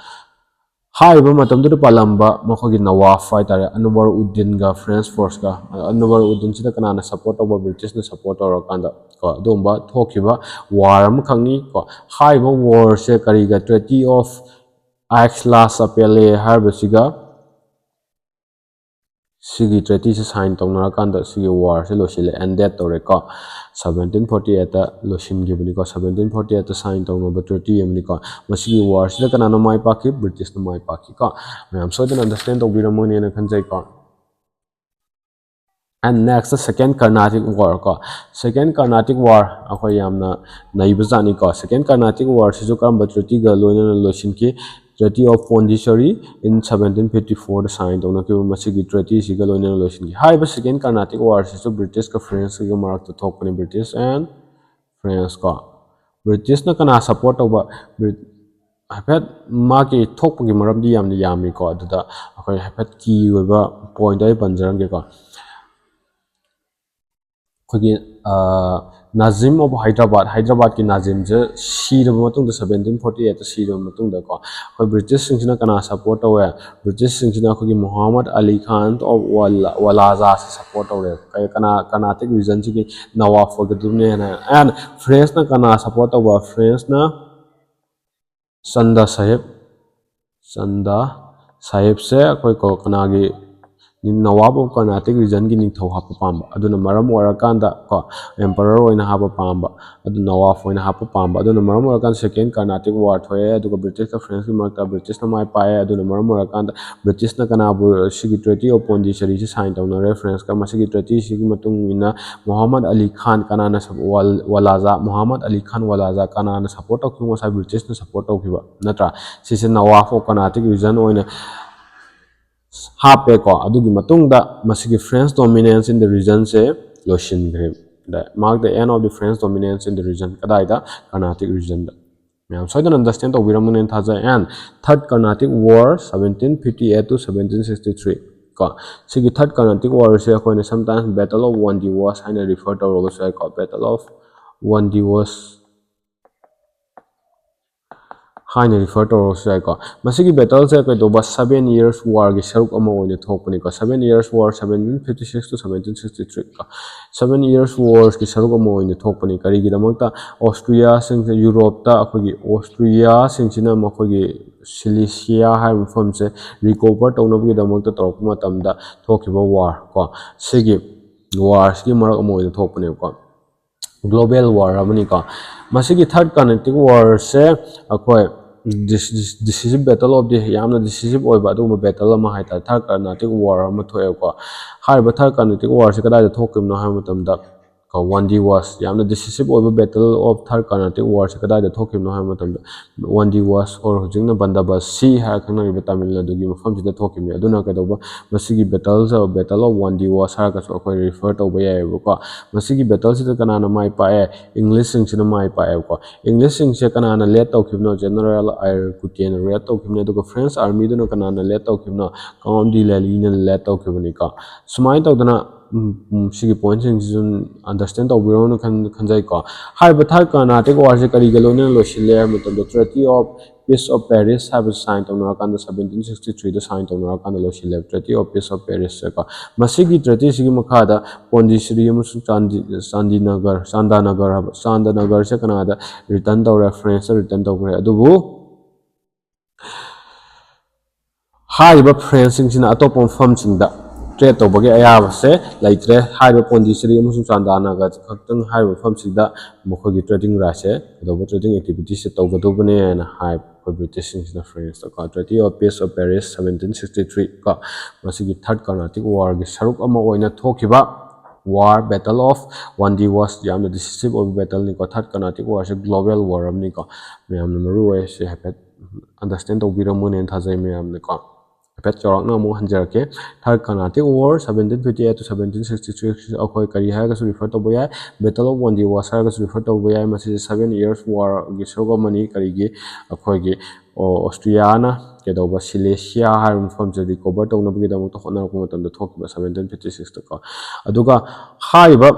ꯍꯥꯏꯔꯤꯕ ꯃꯇꯝꯗꯨꯗ ꯄꯥꯜꯂꯝꯕ ꯃꯈꯣꯏꯒꯤ Nawab ꯍꯥꯏꯇꯥꯔꯦ, Anwar Uddinꯒ French forceꯀ, Anwar Uddinꯁꯤꯗ ꯀꯅꯥꯅ support ꯇꯧꯕ? Britishꯅ support ꯇꯧꯔꯀꯥꯟꯗ ꯀꯣ, ꯑꯗꯨꯒꯨꯝꯕ ꯊꯣꯛꯈꯤꯕ war ꯑꯃꯈꯛꯅꯤ ꯀꯣ꯫ ꯍꯥꯏꯔꯤꯕ warꯁꯦ ꯀꯔꯤꯒ? Treaty of Aix-la-Chapelle ꯍꯥꯏꯔꯤꯕꯁꯤꯒ ꯁꯤꯒꯤ treatyꯁꯦ sign ꯇꯧꯅꯔꯀꯥꯟꯗ ꯁꯤꯒꯤ warꯁꯦ ꯂꯣꯏꯁꯤꯜꯂꯦ, ended ꯇꯧꯔꯦꯀꯣ꯫ Seventeen forty eightꯇ ꯂꯣꯏꯁꯤꯟꯈꯤꯕꯅꯤꯀꯣ, seventeen forty eightꯇ sign ꯇꯧꯅꯕ treaty ꯑꯃꯅꯤꯀꯣ꯫ ꯃꯁꯤꯒꯤ warꯁꯤꯗ ꯀꯅꯥꯅ ꯃꯥꯏ ꯄꯥꯛꯈꯤ? Britishꯅ ꯃꯥꯏ ꯄꯥꯛꯈꯤꯀꯣ꯫ ꯃꯌꯥꯝ ꯁꯣꯏꯗꯅ understand ꯇꯧꯕꯤꯔꯝꯃꯅꯤꯅ ꯈꯟꯖꯩꯀꯣ꯫ And next, Second Carnatic War ꯀꯣ꯫ Second Carnatic War ꯑꯩꯈꯣꯏ ꯌꯥꯝꯅ ꯅꯩꯕ ꯖꯥꯠꯅꯤꯀꯣ꯫ Second Carnatic Warꯁꯤꯁꯨ ꯀꯔꯝꯕ treatyꯒ ꯂꯣꯏꯅꯅ ꯂꯣꯏꯁꯤꯟꯈꯤ? Treaty of Pondicherry in seventeen fifty fourꯗ sign ꯇꯧꯅꯈꯤꯕ ꯃꯁꯤꯒꯤ treatyꯁꯤꯒ ꯂꯣꯏꯅꯅ ꯂꯣꯏꯁꯤꯟꯈꯤ꯫ ꯍꯥꯏꯔꯤꯕ Second Carnatic Warꯁꯤꯁꯨ Britishꯀ Frenchꯀꯒꯤ ꯃꯔꯛꯇ ꯊꯣꯛꯄꯅꯤ, British and France ꯀꯣ꯫ Britishꯅ ꯀꯅꯥ support ꯇꯧꯕ? Brit-, ꯍꯥꯏꯐꯦꯠ ꯃꯥꯒꯤ ꯊꯣꯛꯄꯒꯤ ꯃꯔꯝꯗꯤ ꯌꯥꯝꯅ ꯌꯥꯝꯃꯤꯀꯣ, ꯑꯗꯨꯗ ꯑꯩꯈꯣꯏ ꯍꯥꯏꯐꯦꯠ key ꯑꯣꯏꯕ pointꯇꯣ ꯑꯩ ꯄꯟꯖꯔꯝꯒꯦꯀꯣ꯫ ꯑꯩꯈꯣꯏꯒꯤ, ꯑ, Nazim of Hyderabad, ꯍꯥꯏꯗ꯭ꯔꯕꯥꯗꯀꯤ Nazimꯁꯦ ꯁꯤꯔꯕ ꯃꯇꯨꯡꯗ, seventeen forty eightꯇ ꯁꯤꯔꯕ ꯃꯇꯨꯡꯗꯀꯣ, ꯑꯩꯈꯣꯏ Britishꯁꯤꯡꯁꯤꯅ ꯀꯅꯥ support ꯇꯧꯋꯦ? Britishꯁꯤꯡꯁꯤꯅ ꯑꯩꯈꯣꯏꯒꯤ Muhammad Ali Khan of Wal-, Walajaꯁꯦ support ꯇꯧꯔꯦ꯫ ꯀꯩ-, ꯀꯅꯥ, Carnatic regionꯁꯤꯒꯤ Nawab ꯑꯣꯏꯒꯗꯕꯅꯦꯅ꯫ And Frenchꯅ ꯀꯅꯥ support ꯇꯧꯕ? Frenchꯅ ꯆꯟꯗꯥ ꯁꯥꯍꯦꯕ, ꯆꯟꯗꯥ ꯁꯥꯍꯦꯕꯁꯦ ꯑꯩꯈꯣꯏ ꯀꯣ-, ꯀꯅꯥꯒꯤ Nawab of Carnatic regionꯒꯤ ꯅꯤꯡꯊꯧ ꯍꯥꯞꯄ ꯄꯥꯝꯕ꯫ ꯑꯗꯨꯅ ꯃꯔꯝ ꯑꯣꯏꯔꯀꯥꯟꯗ ꯀꯣ, emperor ꯑꯣꯏꯅ ꯍꯥꯞꯄ ꯄꯥꯝꯕ, ꯑꯗꯨ Nawab ꯑꯣꯏꯅ ꯍꯥꯞꯄ ꯄꯥꯝꯕ꯫ ꯑꯗꯨꯅ ꯃꯔꯝ ꯑꯣꯏꯔꯀꯥꯟꯗ Second Carnatic War ꯊꯣꯛꯑꯦ, ꯑꯗꯨꯒ British ꯀ French ꯀꯤ ꯃꯔꯛꯇ British ꯅ ꯃꯥꯏ ꯄꯥꯛꯑꯦ꯫ ꯑꯗꯨꯅ ꯃꯔꯝ ꯑꯣꯏꯔꯀꯥꯟꯗ British ꯅ ꯀꯅꯥꯕꯨ, ꯁꯤꯒꯤ Treaty of Pondicherry ꯁꯤ sign ꯇꯧꯅꯔꯦ French ꯀ꯫ ꯃꯁꯤꯒꯤ treaty ꯁꯤꯒꯤ ꯃꯇꯨꯡ ꯏꯟꯅ Muhammad Ali Khan, ꯀꯅꯥꯅ ꯁꯞ-, ꯋꯥꯜ-, ꯋꯥꯂꯥꯖꯥ, Muhammad Ali Khan ꯋꯥꯂꯥꯖꯥ ꯀꯅꯥꯅ support ꯇꯧꯈꯤꯕ? ꯉꯁꯥꯏ British ꯅ support ꯇꯧꯈꯤꯕ ꯅꯠꯇ꯭ꯔꯥ? ꯁꯤꯁꯦ Nawab of Carnatic region ꯑꯣꯏꯅ ꯍꯥꯞꯄꯦꯀꯣ꯫ ꯑꯗꯨꯒꯤ ꯃꯇꯨꯡꯗ ꯃꯁꯤꯒꯤ French dominance in the region ꯁꯦ ꯂꯣꯏꯁꯤꯟꯈ꯭ꯔꯦ꯫ The, mark the end of the French dominance in the region꯫ ꯀꯗꯥꯏꯗ? Carnatic region ꯗ꯫ ꯃꯌꯥꯝ ꯁꯣꯏꯗꯅ understand ꯇꯧꯕꯤꯔꯝꯒꯅꯦꯅ ꯊꯥꯖꯩ꯫ And Third Carnatic War, seventeen fifty eight to seventeen sixty three꯫ ꯀꯣ, ꯁꯤꯒꯤ Third Carnatic War ꯁꯦ ꯑꯩꯈꯣꯏꯅ sometimes Battle of Vandivash ꯍꯥꯏꯅ refer ꯇꯧꯔꯒꯁꯨ ꯌꯥꯏꯀꯣ꯫ Battle of Vandivash ꯍꯥꯏꯅ refer ꯇꯧꯔꯁꯨ ꯌꯥꯏꯀꯣ꯫ ꯃꯁꯤꯒꯤ battle ꯁꯦ ꯀꯩꯗꯧꯕ, Seven Years War ꯒꯤ ꯁꯔꯨꯛ ꯑꯃ ꯑꯣꯏꯅ ꯊꯣꯛꯄꯅꯤꯀꯣ꯫ Seven Years War, seventeen fifty six to seventeen sixty three ꯀꯣ꯫ Seven Years War ꯒꯤ ꯁꯔꯨꯛ ꯑꯃ ꯑꯣꯏꯅ ꯊꯣꯛꯄꯅꯤ꯫ ꯀꯔꯤꯒꯤꯗꯃꯛꯇ? Austria ꯁꯤꯡꯁꯦ, Europe ꯇ ꯑꯩꯈꯣꯏꯒꯤ Austria ꯁꯤꯡꯁꯤꯅ ꯃꯈꯣꯏꯒꯤ Silesia ꯍꯥꯏꯕ ꯃꯐꯝꯁꯦ recover ꯇꯧꯅꯕꯒꯤꯗꯃꯛꯇ ꯇꯧꯔꯛꯄ ꯃꯇꯝꯗ ꯊꯣꯛꯈꯤꯕ war ꯀꯣ꯫ ꯁꯤꯒꯤ war ꯁꯤꯒꯤ ꯃꯔꯛ ꯑꯃ ꯑꯣꯏꯅ ꯊꯣꯛꯄꯅꯦꯕꯀꯣ꯫ Global war ꯑꯃꯅꯤꯀꯣ꯫ ꯃꯁꯤꯒꯤ Third Carnatic War ꯁꯦ ꯑꯩꯈꯣꯏ dis-, dis-, decisive battle of the, ꯌꯥꯝꯅ decisive ꯑꯣꯏꯕ ꯑꯗꯨꯒꯨꯝꯕ battle ꯑꯃ ꯍꯥꯏꯇꯥꯔꯦ, Third Carnatic War ꯑꯃ ꯊꯣꯛꯑꯦꯕꯀꯣ꯫ ꯍꯥꯏꯔꯤꯕ Third Carnatic War ꯁꯦ ꯀꯗꯥꯏꯗ ꯊꯣꯛꯈꯤꯕꯅꯣ ꯍꯥꯏꯕ ꯃꯇꯝꯗ ꯀꯣ, Vandivash, ꯌꯥꯝꯅ decisive ꯑꯣꯏꯕ Battle of Third Carnatic War ꯁꯦ ꯀꯗꯥꯏꯗ ꯊꯣꯛꯈꯤꯕꯅꯣ ꯍꯥꯏꯕ ꯃꯇꯝꯗ Vandivash, or ꯍꯧꯖꯤꯛꯅ ꯕꯟꯗꯥꯕꯁꯤ ꯍꯥꯏꯔ ꯈꯪꯅꯔꯤꯕ ꯇꯥꯃꯤꯜ ꯅꯥꯗꯨꯒꯤ ꯃꯐꯝꯁꯤꯗ ꯊꯣꯛꯈꯤꯕꯅꯤ꯫ ꯑꯗꯨꯅ ꯀꯩꯗꯧꯕ, ꯃꯁꯤꯒꯤ battle say Battle of Vandivash ꯍꯥꯏꯔꯒꯁꯨ ꯑꯩꯈꯣꯏ refer ꯇꯧꯕ ꯌꯥꯏꯑꯕꯀꯣ꯫ ꯃꯁꯤꯒꯤ battle ꯁꯤꯗ ꯀꯅꯥꯅ ꯃꯥꯏ ꯄꯥꯛꯑꯦ? English ꯁꯤꯡꯁꯤꯅ ꯃꯥꯏ ꯄꯥꯛꯑꯦꯕꯀꯣ꯫ English ꯁꯤꯡꯁꯦ ꯀꯅꯥꯅ lead ꯇꯧꯈꯤꯕꯅꯣ? General Eyre Couttet ꯅ lead ꯇꯧꯈꯤꯕꯅꯤ꯫ ꯑꯗꯨꯒ French army ꯗꯨꯅ ꯀꯅꯥꯅ lead ꯇꯧꯈꯤꯕꯅꯣ? Count de Lally ꯅ lead ꯇꯧꯈꯤꯕꯅꯤꯀꯣ꯫ ꯁꯨꯃꯥꯏꯅ ꯇꯧꯗꯅ, ꯎꯝ, ꯎꯝ, ꯁꯤꯒꯤ point ꯁꯤꯡꯁꯤꯁꯨ understand ꯇꯧꯕꯤꯔꯣꯅ ꯈꯟ-, ꯈꯟꯖꯩꯀꯣ꯫ ꯍꯥꯏꯔꯤꯕ Third Carnatic War ꯁꯦ ꯀꯔꯤꯒ ꯂꯣꯏꯅꯅ ꯂꯣꯏꯁꯤꯜꯂꯦ ꯍꯥꯏꯕ ꯃꯇꯝꯗ, Treaty of Peace of Paris ꯍꯥꯏꯕꯁꯤ sign ꯇꯧꯅꯔꯀꯥꯟꯗ, seventeen sixty three ꯗ sign ꯇꯧꯅꯔꯀꯥꯟꯗ ꯂꯣꯏꯁꯤꯜꯂꯦ, Treaty of Peace of Paris ꯁꯦꯀꯣ꯫ ꯃꯁꯤꯒꯤ treaty ꯁꯤꯒꯤ ꯃꯈꯥꯗ Pondicherry ꯑꯃꯁꯨꯡ ꯆꯥꯟꯗꯤ-, ꯆꯥꯟꯗꯤꯅꯒꯔ, ꯆꯥꯟꯗꯅꯒꯔ ꯍꯥꯏꯕ, ꯆꯥꯟꯗꯅꯒꯔꯁꯦ ꯀꯅꯥꯗ return ꯇꯧꯔꯦ? France ꯇ return ꯇꯧꯈ꯭ꯔꯦ꯫ ꯑꯗꯨꯕꯨ ꯍꯥꯏꯔꯤꯕ French ꯁꯤꯡꯁꯤꯅ ꯑꯇꯣꯞꯄ ꯃꯐꯝꯁꯤꯡꯗ ꯇ꯭ꯔꯦꯠ ꯇꯧꯕꯒꯤ ꯑꯌꯥꯕꯁꯦ ꯂꯩꯇ꯭ꯔꯦ꯫ ꯍꯥꯏꯔꯤꯕ ꯄꯣꯟꯗꯤꯆꯦꯔꯤ ꯑꯃꯁꯨꯡ ꯆꯥꯟꯗꯥꯅꯒ ꯈꯛꯇꯪ ꯍꯥꯏꯔꯤꯕ ꯃꯐꯝꯁꯤꯗ ꯃꯈꯣꯏꯒꯤ ꯇ꯭ꯔꯦꯗꯤꯡ ꯔꯥꯏꯠꯁꯦ ꯀꯩꯗꯧꯕ, ꯇ꯭ꯔꯦꯗꯤꯡ ꯑꯦꯛꯇꯤꯚꯤꯇꯤꯁꯁꯦ ꯇꯧꯒꯗꯧꯕꯅꯦꯅ ꯍꯥꯏꯕ ꯑꯩꯈꯣꯏ ꯕ꯭ꯔꯤꯇꯤꯁꯁꯤꯡꯁꯤꯅ ꯐ꯭ꯔꯦꯟꯁꯇꯀꯣ꯫ Treaty of Peace of Paris seventeen sixty three ꯀꯣ, ꯃꯁꯤꯒꯤ ꯊꯥꯔꯠ ꯀꯔꯅꯥꯇꯤꯛ ꯋꯥꯔꯒꯤ ꯁꯔꯨꯛ ꯑꯃ ꯑꯣꯏꯅ ꯊꯣꯛꯈꯤꯕ ꯋꯥꯔ, Battle of Wandiwas, ꯌꯥꯝꯅ ꯗꯤꯁꯤꯁꯤꯞ ꯑꯣꯏꯕ ꯕꯦꯇꯜꯅꯤꯀꯣ꯫ ꯊꯥꯔꯠ ꯀꯔꯅꯥꯇꯤꯛ ꯋꯥꯔꯁꯦ ꯒ꯭ꯂꯣꯕꯦꯜ ꯋꯥꯔ ꯑꯃꯅꯤꯀꯣ꯫ ꯃꯌꯥꯝꯅ ꯃꯔꯨ ꯑꯣꯏ ꯁꯤ ꯍꯥꯏꯐꯦꯠ ꯑꯟꯗꯔꯁꯇꯦꯟ ꯇꯧꯕꯤꯔꯝꯃꯅꯦꯅ ꯊꯥꯖꯩ ꯃꯌꯥꯝꯅꯀꯣ꯫ ꯍꯥꯏꯐꯦꯠ ꯆꯥꯎꯔꯥꯛꯅ ꯑꯃꯨꯛ ꯍꯟꯖꯔꯛꯀꯦ꯫ Third Carnatic war, seventeen fifty eight to seventeen sixty three, ꯑꯩꯈꯣꯏ ꯀꯔꯤ ꯍꯥꯏꯔꯒꯁꯨ ꯔꯤꯐꯔ ꯇꯧꯕ ꯌꯥꯏ, Battle of Wandiwas ꯍꯥꯏꯔꯒꯁꯨ ꯔꯤꯐꯔ ꯇꯧꯕ ꯌꯥꯏ꯫ ꯃꯁꯤꯁꯦ ꯁꯚꯦꯟ ꯏꯌꯔꯁ ꯋꯥꯔꯒꯤ ꯁꯔꯨꯛ ꯑꯃꯅꯤ꯫ ꯀꯔꯤꯒꯤ? ꯑꯩꯈꯣꯏꯒꯤ ꯑꯣ-, ꯑꯣꯁꯇ꯭ꯔꯤꯌꯥꯅ ꯀꯩꯗꯧꯕ, ꯁꯤꯂꯦꯁꯤꯌꯥ ꯍꯥꯏꯕ ꯃꯐꯝꯁꯦ ꯔꯤꯀꯣꯚꯔ ꯇꯧꯅꯕꯒꯤꯗꯃꯛꯇ ꯍꯣꯠꯅꯔꯛꯄ ꯃꯇꯝꯗ ꯊꯣꯛꯈꯤꯕ ꯁꯚꯦꯟꯇꯤꯟ ꯐꯤꯐꯇꯤ ꯁꯤꯛꯁꯇꯀꯣ꯫ ꯑꯗꯨꯒ ꯍꯥꯏꯔꯤꯕ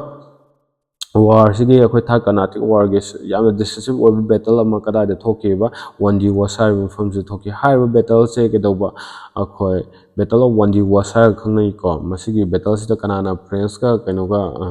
ꯋꯥꯔꯁꯤꯒꯤ, ꯑꯩꯈꯣꯏ ꯊꯥꯔꯠ ꯀꯔꯅꯥꯇꯤꯛ ꯋꯥꯔꯒꯤ ꯌꯥꯝꯅ ꯗꯤꯁꯤꯁꯤꯞ ꯑꯣꯏꯕ ꯕꯦꯇꯜ ꯑꯃ ꯀꯗꯥꯏꯗ ꯊꯣꯛꯈꯤꯕ? ꯋꯥꯟꯗꯤꯋꯥꯁ ꯍꯥꯏꯔꯤꯕ ꯃꯐꯝꯁꯤꯗ ꯊꯣꯛꯈꯤ꯫ ꯍꯥꯏꯔꯤꯕ ꯕꯦꯇꯜꯁꯦ ꯀꯩꯗꯧꯕ, ꯑꯩꯈꯣꯏ Battle of Wandiwas ꯍꯥꯏꯔꯒ ꯈꯪꯅꯩꯀꯣ꯫ ꯃꯁꯤꯒꯤ ꯕꯦꯇꯜꯁꯤꯗ ꯀꯅꯥꯅ ꯐ꯭ꯔꯦꯟꯁꯀ ꯀꯩꯅꯣꯒ, ꯑ,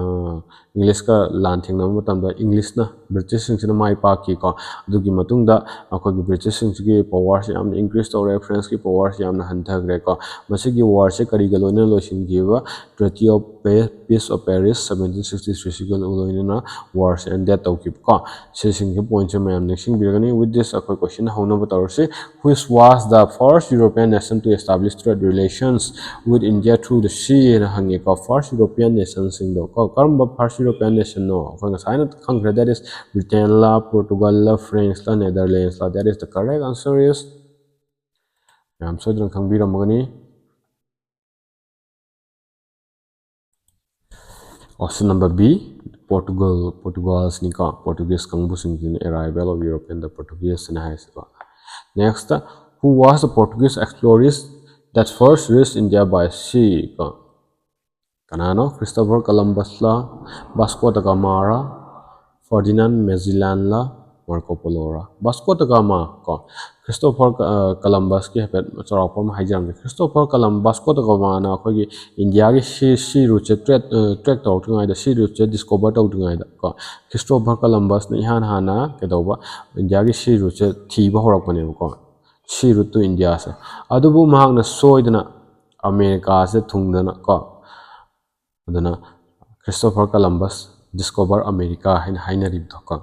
ꯏꯪꯂꯤꯁꯀ ꯂꯥꯟ ꯊꯦꯡꯅꯕ ꯃꯇꯝꯗ ꯏꯪꯂꯤꯁꯅ, ꯕ꯭ꯔꯤꯇꯤꯁꯁꯤꯡꯁꯤꯅ ꯃꯥꯏ ꯄꯥꯛꯈꯤꯀꯣ꯫ ꯑꯗꯨꯒꯤ ꯃꯇꯨꯡꯗ ꯑꯩꯈꯣꯏꯒꯤ ꯕ꯭ꯔꯤꯇꯤꯁꯁꯤꯡꯁꯤꯒꯤ ꯄꯋꯥꯔꯁꯤ ꯌꯥꯝꯅ ꯏꯟꯀ꯭ꯔꯤꯁ ꯇꯧꯔꯦ, ꯐ꯭ꯔꯦꯟꯁꯀꯤ ꯄꯋꯥꯔꯁꯤ ꯌꯥꯝꯅ ꯍꯟꯊꯈ꯭ꯔꯦꯀꯣ꯫ ꯃꯁꯤꯒꯤ ꯋꯥꯔꯁꯦ ꯀꯔꯤꯒ ꯂꯣꯏꯅꯅ ꯂꯣꯏꯁꯤꯟꯈꯤꯕ? Treaty of Pa-, Peace of Paris seventeen sixty three ꯁꯤꯒ ꯂꯣꯏꯅꯅ ꯋꯥꯔꯁꯦ ꯑꯦꯟꯗꯦꯠ ꯇꯧꯈꯤꯕꯀꯣ꯫ ꯁꯤꯁꯤꯡꯒꯤ ꯄꯣꯏꯟꯠꯁꯦ ꯃꯌꯥꯝ ꯅꯤꯡꯁꯤꯡꯕꯤꯔꯒꯅꯤ꯫ With this, ꯑꯩꯈꯣꯏ ꯀꯣꯏꯁꯟ ꯍꯧꯅꯕ ꯇꯧꯔꯁꯤ꯫ Which was the first European nation to establish trade relations with India through the sea ꯍꯥꯏꯅ ꯍꯪꯉꯦꯀꯣ꯫ ꯐꯥꯔꯁ ꯌꯨꯔꯣꯄꯤꯌꯟ ꯅꯦꯁꯟꯁꯤꯡꯗꯣ ꯀꯣ, ꯀꯔꯝꯕ ꯐꯥꯔꯁ ꯌꯨꯔꯣꯄꯤꯌꯟ ꯅꯦꯁꯟꯅꯣ? ꯑꯩꯈꯣꯏ ꯉꯁꯥꯏꯅ ꯈꯪꯈ꯭ꯔꯦ, that is ꯕ꯭ꯔꯤꯇꯦꯟꯂ, ꯄꯣꯔꯇꯨꯒꯜꯂ, ꯐ꯭ꯔꯦꯟꯁꯂ, ꯅꯦꯗꯔꯂꯦꯟꯁꯂ? That is the correct answer is, ꯃꯌꯥꯝ ꯁꯣꯏꯗꯅ ꯈꯪꯕꯤꯔꯝꯃꯒꯅꯤ꯫ Option number B, ꯄꯣꯔꯇꯨꯒꯜ, ꯄꯣꯔꯇꯨꯒꯜꯁꯅꯤꯀꯣ꯫ ꯄꯣꯔꯇꯨꯒꯤꯁ ꯀꯥꯡꯕꯨꯁꯤꯡꯁꯤꯅ arrival of European, the Portuguese ꯍꯥꯏꯅ ꯍꯥꯏꯁꯤꯀꯣ꯫ Next, who was the Portuguese explorer that first reached India by sea ꯀꯣ? ꯀꯅꯥꯅꯣ? ꯈ꯭ꯔꯤꯁꯇꯣꯐꯔ ꯀꯂꯝꯕꯁꯂ, ꯕꯥꯁꯀꯣ ꯗ ꯒꯥꯃꯥꯔꯥ, ꯐꯔꯗꯤꯅꯥꯟ ꯃꯦꯖꯤꯂꯥꯟꯂ, Marco ꯄꯣꯂꯣꯔꯥ? Vasco ꯗ gamma ꯀꯣ꯫ Christopher ꯀ-, ꯑ, ꯀꯂꯝꯕꯁꯀꯤ ꯍꯥꯏꯐꯦꯠ ꯆꯥꯎꯔꯥꯛꯄ ꯑꯃ ꯍꯥꯏꯖꯔꯝꯒꯦ꯫ ꯈ꯭ꯔꯤꯁꯇꯣꯐꯔ ꯀꯂꯝ-, ꯕꯥꯁꯀꯣ ꯗ ꯒꯥꯃꯥꯅ ꯑꯩꯈꯣꯏꯒꯤ ꯏꯟꯗꯤꯌꯥꯒꯤ ꯁꯤ, ꯁꯤ ꯔꯨꯠꯁꯦ ꯇ꯭ꯔꯦꯠ, ꯑ, ꯇ꯭ꯔꯦꯛ ꯇꯧꯔꯛꯇ꯭ꯔꯤꯉꯩꯗ, ꯁꯤ ꯔꯨꯠꯁꯦ ꯗꯤꯁꯀꯣꯚꯔ ꯇꯧꯗ꯭ꯔꯤꯉꯩꯗ ꯀꯣ, ꯈ꯭ꯔꯤꯁꯇꯣꯐꯔ ꯀꯂꯝꯕꯁꯅ ꯏꯍꯥꯟ ꯍꯥꯟꯅ ꯀꯩꯗꯧꯕ, ꯏꯟꯗꯤꯌꯥꯒꯤ ꯁꯤ ꯔꯨꯠꯁꯦ ꯊꯤꯕ ꯍꯧꯔꯛꯄꯅꯦꯕꯀꯣ, ꯁꯤ ꯔꯨꯠ ꯇꯨ ꯏꯟꯗꯤꯌꯥꯁꯦ꯫ ꯑꯗꯨꯕꯨ ꯃꯍꯥꯛꯅ ꯁꯣꯏꯗꯅ ꯑꯃꯦꯔꯤꯀꯥꯁꯤꯗ ꯊꯨꯡꯗꯅ ꯀꯣ, ꯑꯗꯨꯅ Christopher Columbus discover America ꯍꯥꯏꯅ ꯍꯥꯏꯅꯔꯤꯕꯗꯣ ꯀꯣ꯫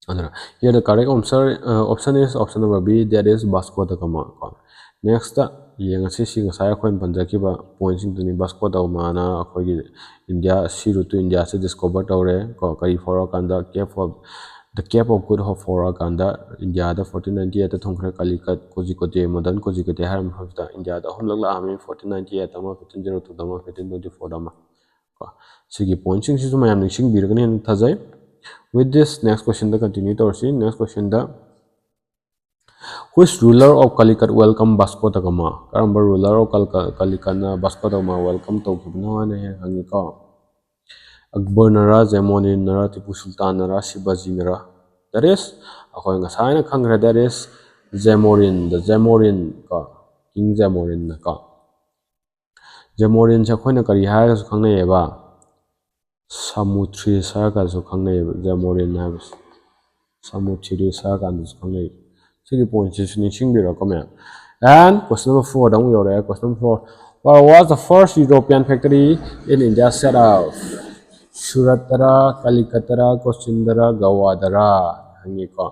ꯑꯗꯨꯅ here the correct answer, uh, option is option number B, that is Vasco da Gama ꯀꯣ꯫ Next ꯌꯦꯡꯉꯁꯤ, ꯁꯤ ꯉꯁꯥꯏ ꯑꯩꯈꯣꯏꯅ ꯄꯟꯖꯈꯤꯕ pointꯁꯤꯡꯗꯨꯅꯤ꯫ Vasco da Gamaꯅ ꯑꯩꯈꯣꯏꯒꯤ India, sea route to Indiaꯁꯦ discover ꯇꯧꯔꯦ ꯀꯣ꯫ ꯀꯔꯤ ꯐꯥꯎꯔꯛꯑꯀꯥꯟꯗ? Cape of, the Cape of Good Hope ꯐꯥꯎꯔꯛꯑꯀꯥꯟꯗ Indiaꯗ fourteen ninety eightꯇ ꯊꯨꯡꯈ꯭ꯔꯦ꯫ Kalighat, Kozhikode, modern Kozhikode ꯍꯥꯏꯔꯤꯕ ꯃꯐꯝꯁꯤꯗ ꯏꯟꯗꯤꯌꯥꯗ ꯑꯍꯨꯝꯂꯛ ꯂꯥꯛꯑꯝꯃꯤ: fourteen ninety eightꯇ ꯑꯃ, fifteen zero twoꯗ ꯑꯃ, fifteen twenty fourꯗ ꯑꯃ ꯀꯣ꯫ ꯁꯤꯒꯤ pointꯁꯤꯡꯁꯤꯁꯨ ꯃꯌꯥꯝ ꯅꯤꯡꯁꯤꯡꯕꯤꯔꯒꯅꯤ ꯍꯥꯏꯅ ꯊꯥꯖꯩ꯫ With this, next questionꯗ continue ꯇꯧꯔꯁꯤ꯫ Next questionꯗ, which ruler of Calicut welcome Vasco da Gama? ꯀꯔꯝꯕ ruler of Calicut, Calicutꯅ Vasco da Gama welcome ꯇꯧꯈꯤꯕꯅꯣ ꯍꯥꯏꯅ ꯍꯦꯛ ꯍꯪꯉꯤꯀꯣ꯫ ꯑꯛꯕꯔꯅꯔ, ꯖꯦꯃꯣꯔꯤꯟꯅꯔ, ꯇꯤꯄꯨ ꯁꯨꯜꯇꯥꯟꯅꯔ, ꯁꯤꯕꯥꯖꯤꯅꯔ? That is, ꯑꯩꯈꯣꯏ ꯉꯁꯥꯏꯅ ꯈꯪꯈ꯭ꯔꯦ, that is Zamorin, the Zamorin ꯀꯣ, King Zamorinꯅ ꯀꯣ꯫ ꯖꯦꯃꯣꯔꯤꯟꯁꯦ ꯑꯩꯈꯣꯏꯅ ꯀꯔꯤ ꯍꯥꯏꯔꯒꯁꯨ ꯈꯪꯅꯩꯌꯦꯕ? ꯁꯃꯨꯊ꯭ꯔꯤꯁ ꯍꯥꯏꯔꯒꯁꯨ ꯈꯪꯅꯩꯌꯦꯕ, ꯖꯦꯃꯣꯔꯤꯟ ꯍꯥꯏꯕꯁꯦ꯫ ꯁꯃꯨꯊ꯭ꯔꯤꯁ ꯍꯥꯏꯔ ꯀꯥꯟꯗꯁꯨ ꯈꯪꯅꯩ꯫ ꯁꯤꯒꯤ pointꯁꯤꯁꯨ ꯅꯤꯡꯁꯤꯡꯕꯤꯔꯣꯀꯣ ꯃꯌꯥꯝ꯫ And question number fourꯗ ꯑꯃꯨꯛ ꯌꯧꯔꯛꯑꯦ꯫ Question number four, what was the first European factory in India set up? ꯁꯨꯔꯠꯇꯔ, ꯀꯂꯤꯀꯠꯇꯔ, ꯀꯣꯆꯤꯟꯗꯔ, ꯒꯋꯥꯗꯔ ꯍꯪꯉꯤꯀꯣ꯫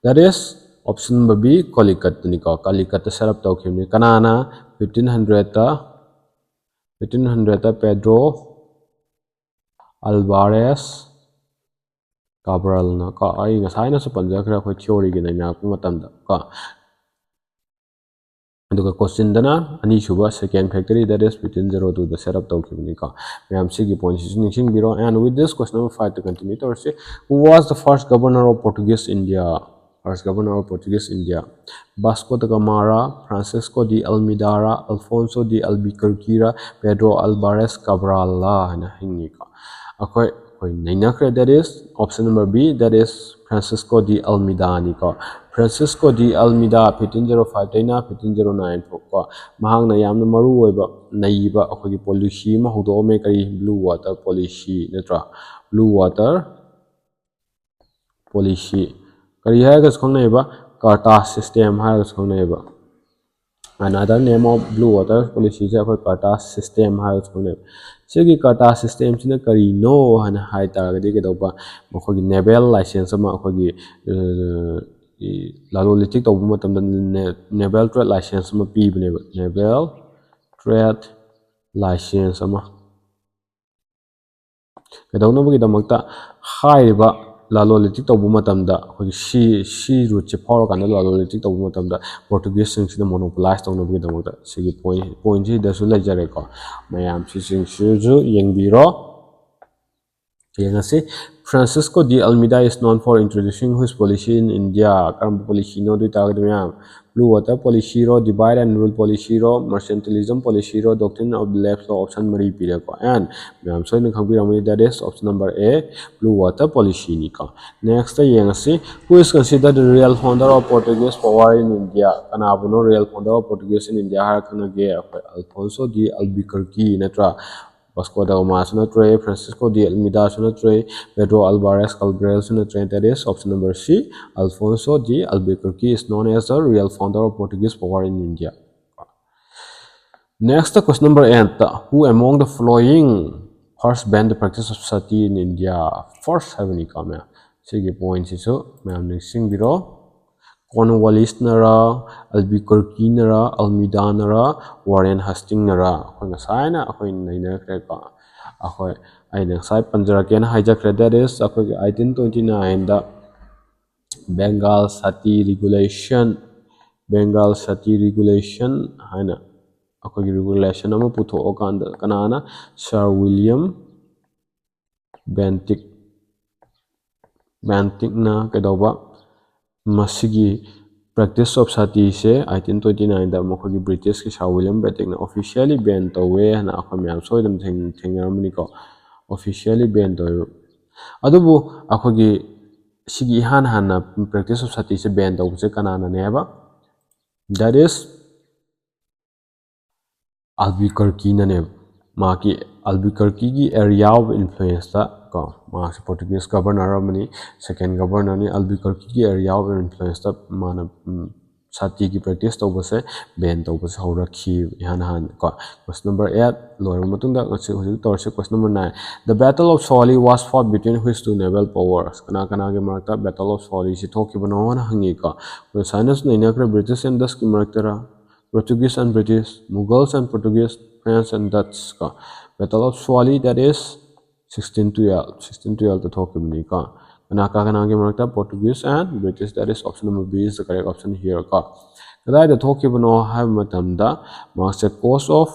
That is option number B, ꯀꯣꯂꯤꯀꯠꯇꯅꯤꯀꯣ꯫ ꯀꯂꯤꯀꯠꯇ set up ꯇꯧꯈꯤꯕꯅꯤ꯫ ꯀꯅꯥꯅ? fifteen hundredꯇ, fifteen hundredꯇ Pedro Alvarez Cabralꯅ ꯀꯣ꯫ ꯑꯩ ꯉꯁꯥꯏꯅꯁꯨ ꯄꯟꯖꯈ꯭ꯔꯦ ꯑꯩꯈꯣꯏ theoryꯒꯤ ꯅꯩꯅꯔꯛꯄ ꯃꯇꯝꯗ ꯀꯣ꯫ ꯑꯗꯨꯒ ꯀꯣꯆꯤꯟꯗꯅ ꯑꯅꯤꯁꯨꯕ, second factory, that is fifteen zero twoꯗ set up ꯇꯧꯈꯤꯕꯅꯤꯀꯣ꯫ ꯃꯌꯥꯝ ꯁꯤꯒꯤ pointꯁꯤꯁꯨ ꯅꯤꯡꯁꯤꯡꯕꯤꯔꯣ꯫ And with this, question number fiveꯇ continue ꯇꯧꯔꯁꯤ꯫ Who was the first governor of Portuguese India? First governor of Portuguese India, Vasco da Gama ꯔ, Francisco de Almeida ꯔ, Alfonso de Albuquerque ꯔ, Pedro Alvarez Cabral ꯂ ꯍꯥꯏꯅ ꯍꯪꯉꯤꯀꯣ꯫ ꯑꯩꯈꯣꯏ, ꯑꯩꯈꯣꯏ ꯅꯩꯅꯈ꯭ꯔꯦ, that is option number B, that is Francisco de Almeida ꯅꯤꯀꯣ꯫ Francisco de Almeida fifteen zero fiveꯇꯩꯅ fifteen zero nine ꯐꯥꯎ ꯀꯣ꯫ ꯃꯍꯥꯛꯅ ꯌꯥꯝꯅ ꯃꯔꯨ ꯑꯣꯏꯕ, ꯅꯩꯕ ꯑꯩꯈꯣꯏꯒꯤ policy ꯑꯃ ꯍꯧꯗꯣꯛꯑꯝꯃꯦ꯫ ꯀꯔꯤ? Blue water policy ꯅꯠꯇ꯭ꯔꯥ? Blue water policy꯫ ꯀꯔꯤ ꯍꯥꯏꯔꯒꯁꯨ ꯈꯪꯅꯩꯕ? Carta system ꯍꯥꯏꯔꯒꯁꯨ ꯈꯪꯅꯩꯕ꯫ Another name of blue water policy ꯁꯦ ꯑꯩꯈꯣꯏ ꯀꯥꯔꯇꯥ ꯁꯤꯁꯇꯦꯝ ꯍꯥꯏꯔꯒꯁꯨ ꯈꯪꯅꯩ꯫ ꯁꯤꯒꯤ ꯀꯥꯔꯇꯥ ꯁꯤꯁꯇꯦꯝꯁꯤꯅ ꯀꯔꯤꯅꯣ ꯍꯥꯏꯅ ꯍꯥꯏ ꯇꯥꯔꯒꯗꯤ ꯀꯩꯗꯧꯕ, ꯃꯈꯣꯏꯒꯤ ꯅꯦꯚꯦꯜ ꯂꯥꯏꯁꯦꯟꯁ ꯑꯃ, ꯑꯩꯈꯣꯏꯒꯤ ꯂꯂꯣꯟ ꯏꯇꯤꯛ ꯇꯧꯕ ꯃꯇꯝꯗ ꯅꯦꯚꯦꯜ ꯇ꯭ꯔꯦꯗ ꯂꯥꯏꯁꯦꯟꯁ ꯑꯃ ꯄꯤꯕꯅꯦꯕ, ꯅꯦꯚꯦꯜ ꯇ꯭ꯔꯦꯗ ꯂꯥꯏꯁꯦꯟꯁ ꯑꯃ꯫ ꯀꯩꯗꯧꯅꯕꯒꯤꯗꯃꯛꯇ ꯍꯥꯏꯔꯤꯕ ꯂꯂꯣꯟ ꯏꯇꯤꯛ ꯇꯧꯕ ꯃꯇꯝꯗ ꯑꯩꯈꯣꯏꯒꯤ ꯁꯤ ꯁꯤ ꯔꯨꯠꯁꯦ ꯐꯥꯎꯔꯀꯥꯟꯗ ꯂꯂꯣꯟ ꯏꯇꯤꯛ ꯇꯧꯕ ꯃꯇꯝꯗ ꯄꯣꯔꯇꯨꯒꯤꯁꯁꯤꯡꯁꯤꯅ ꯃꯣꯅꯣꯄꯣꯂꯥꯏꯁ ꯇꯧꯅꯕꯒꯤꯗꯃꯛꯇ ꯁꯤꯒꯤ ꯄꯣꯏꯟ ꯄꯣꯏꯟꯁꯤꯗꯁꯨ ꯂꯩꯖꯔꯦꯀꯣ꯫ ꯃꯌꯥꯝꯁꯤꯡꯁꯤꯁꯨ ꯌꯦꯡꯕꯤꯔꯣ꯫ ꯌꯦꯡꯉꯁꯤ꯫ Francisco de Almeida is known for introducing whose policy in India? ꯀꯔꯝꯕ ꯄꯣꯂꯤꯁꯤꯅꯣ ꯑꯗꯨ ꯑꯣꯏꯇꯥꯔꯒꯗꯤ ꯃꯌꯥꯝ, blue water policy ꯔꯣ, divide and rule policy ꯔꯣ, mercantilism policy ꯔꯣ, doctrine of lapse low? Option ꯃꯔꯤ ꯄꯤꯔꯦꯀꯣ꯫ And ꯃꯌꯥꯝ ꯁꯣꯏꯗꯅ ꯈꯪꯕꯤꯔꯝꯒꯅꯤ, that is option number A, blue water policy ꯅꯤꯀꯣ꯫ Next ꯌꯦꯡꯉꯁꯤ꯫ Who is considered the real founder of Portuguese power in India? ꯀꯅꯥꯕꯨꯅꯣ real founder of Portuguese in India ꯍꯥꯏꯔ ꯈꯪꯅꯒꯦ? ꯑꯩꯈꯣꯏ Alfonso de Albuquerque ꯅꯠꯇ꯭ꯔꯥ? Vasco da Gama ꯁꯨ ꯅꯠꯇ꯭ꯔꯦ, Francisco de Almeida ꯁꯨ ꯅꯠꯇ꯭ꯔꯦ, Pedro Alvares Cabral ꯁꯨ ꯅꯠꯇ꯭ꯔꯦ, that is option number C, Alfonso de Albuquerque is known as the real founder of Portuguese power in India. Next, question number eight, who among the following first banned the practice of sati in India? First ꯍꯥꯏꯕꯅꯤꯀꯣ ꯃꯌꯥꯝ꯫ ꯁꯤꯒꯤ ꯄꯣꯏꯟꯁꯤꯁꯨ ꯃꯌꯥꯝ ꯅꯤꯡꯁꯤꯡꯕꯤꯔꯣ꯫ ꯀꯣꯔꯟꯋꯥꯂꯤꯁꯅꯔꯥ, ꯑꯜꯕꯤꯀꯔꯀꯤꯅꯔꯥ, ꯑꯜꯃꯤꯗꯥꯅꯔꯥ, Warren ꯍꯁꯇꯤꯡꯅꯔꯥ? ꯑꯩꯈꯣꯏ ꯉꯁꯥꯏꯅ ꯑꯩꯈꯣꯏ ꯅꯩꯅꯈ꯭ꯔꯦꯀꯣ꯫ ꯑꯩꯈꯣꯏ, ꯑꯩꯅ ꯉꯁꯥꯏ ꯄꯟꯖꯔꯛꯀꯦꯅ ꯍꯥꯏꯖꯈ꯭ꯔꯦ, that is ꯑꯩꯈꯣꯏꯒꯤ eighteen twenty nine ꯗ Bengal Sati Regulation, Bengal Sati Regulation ꯍꯥꯏꯅ ꯑꯩꯈꯣꯏꯒꯤ ꯔꯤꯒꯨꯂꯦꯁꯟ ꯑꯃ ꯄꯨꯊꯣꯛꯑꯀꯥꯟꯗ ꯀꯅꯥꯅ? Sir William Bentinck, Bentinck ꯅ ꯀꯩꯗꯧꯕ? ꯃꯁꯤꯒꯤ practice of sati say eighteen twenty nine ꯗ ꯃꯈꯣꯏꯒꯤ ꯕ꯭ꯔꯤꯇꯤꯁꯀꯤ Sir William Bentinck ꯅ officially ban ꯇꯧꯋꯦ ꯍꯥꯏꯅ ꯑꯩꯈꯣꯏ ꯃꯌꯥꯝ ꯁꯣꯏꯗꯅ ꯊꯦꯡ-, ꯊꯦꯡꯅꯔꯝꯃꯅꯤꯀꯣ꯫ Officially ban ꯇꯧꯋꯦꯕ꯫ ꯑꯗꯨꯕꯨ ꯑꯩꯈꯣꯏꯒꯤ ꯁꯤꯒꯤ ꯏꯍꯥꯟ ꯍꯥꯟꯅ practice of sati say ban ꯇꯧꯕꯁꯦ ꯀꯅꯥꯅꯅꯦ ꯍꯥꯏꯕ? That is Albuquerque ꯅꯅꯦꯕ꯫ ꯃꯍꯥꯛꯀꯤ Albuquerque ꯒꯤ area of influence ꯇ ꯀꯣ, ꯃꯍꯥꯛꯁꯦ Portuguese governor ꯑꯃꯅꯤ, second governor ꯅꯤ, Albuquerque ꯒꯤ area of influence ꯇ ꯃꯥꯅ, ꯎꯝ, ꯁꯥꯇꯤꯒꯤ practice ꯇꯧꯕꯁꯦ ban ꯇꯧꯕꯁꯦ ꯍꯧꯔꯛꯈꯤ ꯏꯍꯥꯟ ꯍꯥꯟꯅ ꯀꯣ꯫ Question number eight ꯂꯣꯏꯔꯕ ꯃꯇꯨꯡꯗ ꯉꯁꯤ ꯍꯧꯖꯤꯛ ꯇꯧꯔꯁꯤ question number nine. The Battle of Suwali was fought between which two naval powers? ꯀꯅꯥ ꯀꯅꯥꯒꯤ ꯃꯔꯛꯇ Battle of Suwali ꯁꯤ ꯊꯣꯛꯈꯤꯕꯅꯣꯅ ꯍꯪꯉꯤꯀꯣ꯫ ꯑꯗꯣ ꯁꯨꯃꯥꯏꯅꯁꯨ ꯅꯩꯅꯈ꯭ꯔꯦ, British and Dutch ꯀꯤ ꯃꯔꯛꯇꯔ, Portuguese and British, Mughals and Portuguese, French and Dutch ꯀꯣ꯫ Battle of Suwali, that is sixteen twelve, sixteen twelve ꯇ ꯊꯣꯛꯈꯤꯕꯅꯤꯀꯣ꯫ ꯀꯅꯥ ꯀꯅꯥꯒꯤ ꯃꯔꯛꯇ? Portuguese and British, that is option number B is the correct option here ꯀꯣ꯫ ꯀꯗꯥꯏꯗ ꯊꯣꯛꯈꯤꯕꯅꯣ ꯍꯥꯏꯕ ꯃꯇꯝꯗ ꯃꯥꯁꯦ Coast of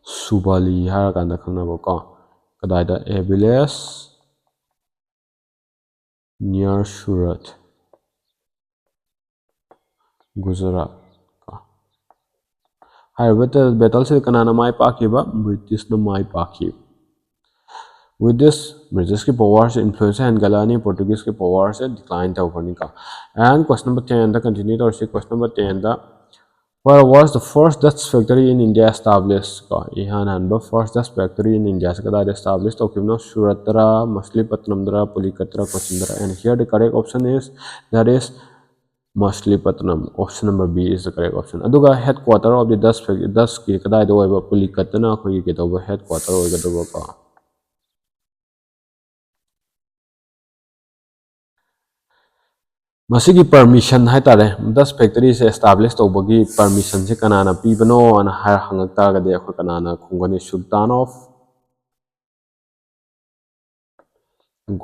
Suwali ꯍꯥꯏꯔꯀꯥꯟꯗ ꯈꯪꯅꯕꯀꯣ꯫ ꯀꯗꯥꯏꯗ? A village near Surat, Gujarat ꯀꯣ꯫ ꯍꯥꯏꯔꯤꯕ battle ꯁꯤꯗ ꯀꯅꯥꯅ ꯃꯥꯏ ꯄꯥꯛꯈꯤꯕ? British ꯅ ꯃꯥꯏ ꯄꯥꯛꯈꯤ꯫ With this, British ꯀꯤ power ꯁꯦ influence ꯍꯦꯟꯒꯠꯂꯛꯑꯅꯤ, Portuguese ꯀꯤ power say decline ꯇꯧꯈ꯭ꯔꯅꯤꯀꯣ꯫ And question number ten the continue ꯇꯧꯔꯁꯤ꯫ Question number ten the, Where was the first Dutch factory in India established? ꯀꯣ, ꯏꯍꯥꯟ ꯍꯥꯟꯕ first Dutch factory in India ꯁꯦ ꯀꯗꯥꯏꯗ establish ꯇꯧꯈꯤꯕꯅꯣ? ꯁꯨꯔꯠꯇꯔꯥ, ꯃꯁꯂꯤꯄꯇꯅꯝꯗꯔꯥ, ꯄꯨꯂꯤꯀꯠꯇꯔꯥ, ꯀꯣꯆꯤꯟꯗꯔꯥ? And here the correct option is, that is Machilipatnam. Option number B is the correct option. ꯑꯗꯨꯒ headquarter of the Dutch fac-, Dutch ꯀꯤ ꯀꯗꯥꯏꯗ ꯑꯣꯏꯕ? ꯄꯨꯂꯤꯀꯠꯇꯅ ꯑꯩꯈꯣꯏꯒꯤ ꯀꯩꯗꯧꯕ headquarter ꯑꯣꯏꯒꯗꯧꯕꯀꯣ꯫ ꯃꯁꯤꯒꯤ permission ꯍꯥꯏꯇꯥꯔꯦ, Dutch factory ꯁꯦ establish ꯇꯧꯕꯒꯤ permission ꯁꯦ ꯀꯅꯥꯅ ꯄꯤꯕꯅꯣ ꯑꯅ ꯍꯥꯏꯔ ꯍꯪꯉꯛ ꯇꯥꯔꯒꯗꯤ ꯑꯩꯈꯣꯏ ꯀꯅꯥꯅ ꯈꯨꯝꯒꯅꯤ? Sultan of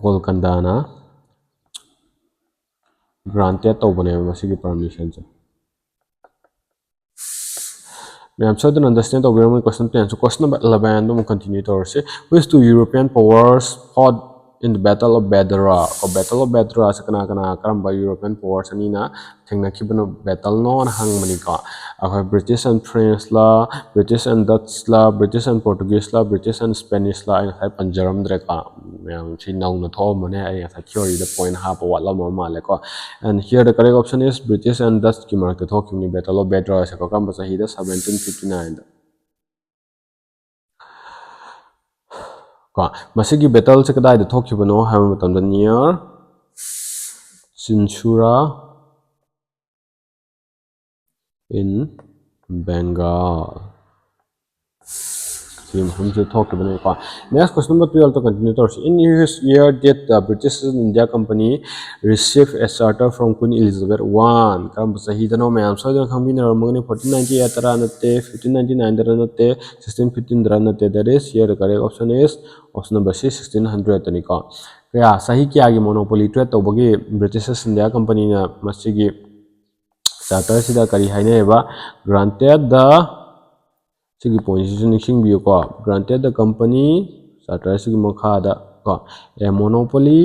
ꯒꯣꯜꯀꯟꯗꯥꯅ granted ꯇꯧꯕꯅꯦꯕ ꯃꯁꯤꯒꯤ permission ꯁꯦ꯫ ꯃꯌꯥꯝ ꯁꯣꯏꯗꯅ understand ꯇꯧꯕꯤꯔꯝꯒꯅꯤ꯫ Question ten ꯁꯨ, question number eleven ꯗ ꯑꯃꯨꯛ continue ꯇꯧꯔꯁꯤ꯫ Which two European powers fought in the Battle of Badra? ꯀꯣ, Battle of Badra ꯁꯦ ꯀꯅꯥ ꯀꯅꯥ, ꯀꯔꯝꯕ European powers ꯑꯅꯤꯅ ꯊꯦꯡꯅꯈꯤꯕꯅꯣ, battle ꯅꯣꯅ ꯍꯪꯕꯅꯤꯀꯣ꯫ ꯑꯩꯈꯣꯏ British and French ꯂ, British and Dutch ꯂ, British and Portuguese ꯂ, British and Spanish ꯂ, ꯑꯩ ꯉꯁꯥꯏ ꯄꯟꯖꯔꯝꯗ꯭ꯔꯦꯀꯣ꯫ ꯃꯌꯥꯝ ꯁꯤ ꯅꯧꯅ ꯊꯣꯛꯑꯝꯕꯅꯦ, ꯑꯩ ꯉꯁꯥꯏ theory ꯗ point ꯍꯥꯞꯄ ꯋꯥꯠꯂꯝꯃ ꯃꯥꯜꯂꯦꯀꯣ꯫ And here the correct option is British and Dutch ꯀꯤ ꯃꯔꯛꯇ ꯊꯣꯛꯈꯤꯕꯅꯤ Battle of Badra ꯁꯦꯀꯣ꯫ ꯀꯔꯝꯕ ꯆꯍꯤꯗ? Seventeen fifty nine ꯗ꯫ ꯀꯣ, ꯃꯁꯤꯒꯤ battle ꯁꯦ ꯀꯗꯥꯏꯗ ꯊꯣꯛꯈꯤꯕꯅꯣ ꯍꯥꯏꯕ ꯃꯇꯝꯗ near Chinsurah in Bengal. ꯁꯤ ꯃꯐꯝꯁꯤꯗ ꯊꯣꯛꯈꯤꯕꯅꯦꯀꯣ꯫ Next question number twelve ꯇ continue ꯇꯧꯔꯁꯤ꯫ In which year did the British East India Company receive a charter from Queen Elizabeth one? ꯀꯔꯝꯕ ꯆꯍꯤꯗꯅꯣ? ꯃꯌꯥꯝ ꯁꯣꯏꯗꯅ ꯈꯪꯕꯤꯅꯔꯝꯃꯒꯅꯤ꯫ Fourteen ninety eight ꯇꯔꯥ ꯅꯠꯇꯦ, fifteen ninety nine ꯇꯔꯥ ꯅꯠꯇꯦ, sixteen fifteen ꯇꯔꯥ ꯅꯠꯇꯦ꯫ That is, here the correct option is option number C, sixteen hundred ꯇꯅꯤꯀꯣ꯫ ꯀꯌꯥ, ꯆꯍꯤ ꯀꯌꯥꯒꯤ monopoly trade ꯇꯧꯕꯒꯤ British East India Company ꯅ ꯃꯁꯤꯒꯤ charter ꯁꯤꯗ ꯀꯔꯤ ꯍꯥꯏꯅꯩꯑꯕ? Granted the, ꯁꯤꯒꯤ point ꯁꯤꯁꯨ ꯅꯤꯡꯁꯤꯡꯕꯤꯌꯨꯀꯣ, granted the company, charter ꯁꯤꯒꯤ ꯃꯈꯥꯗ ꯀꯣ, a monopoly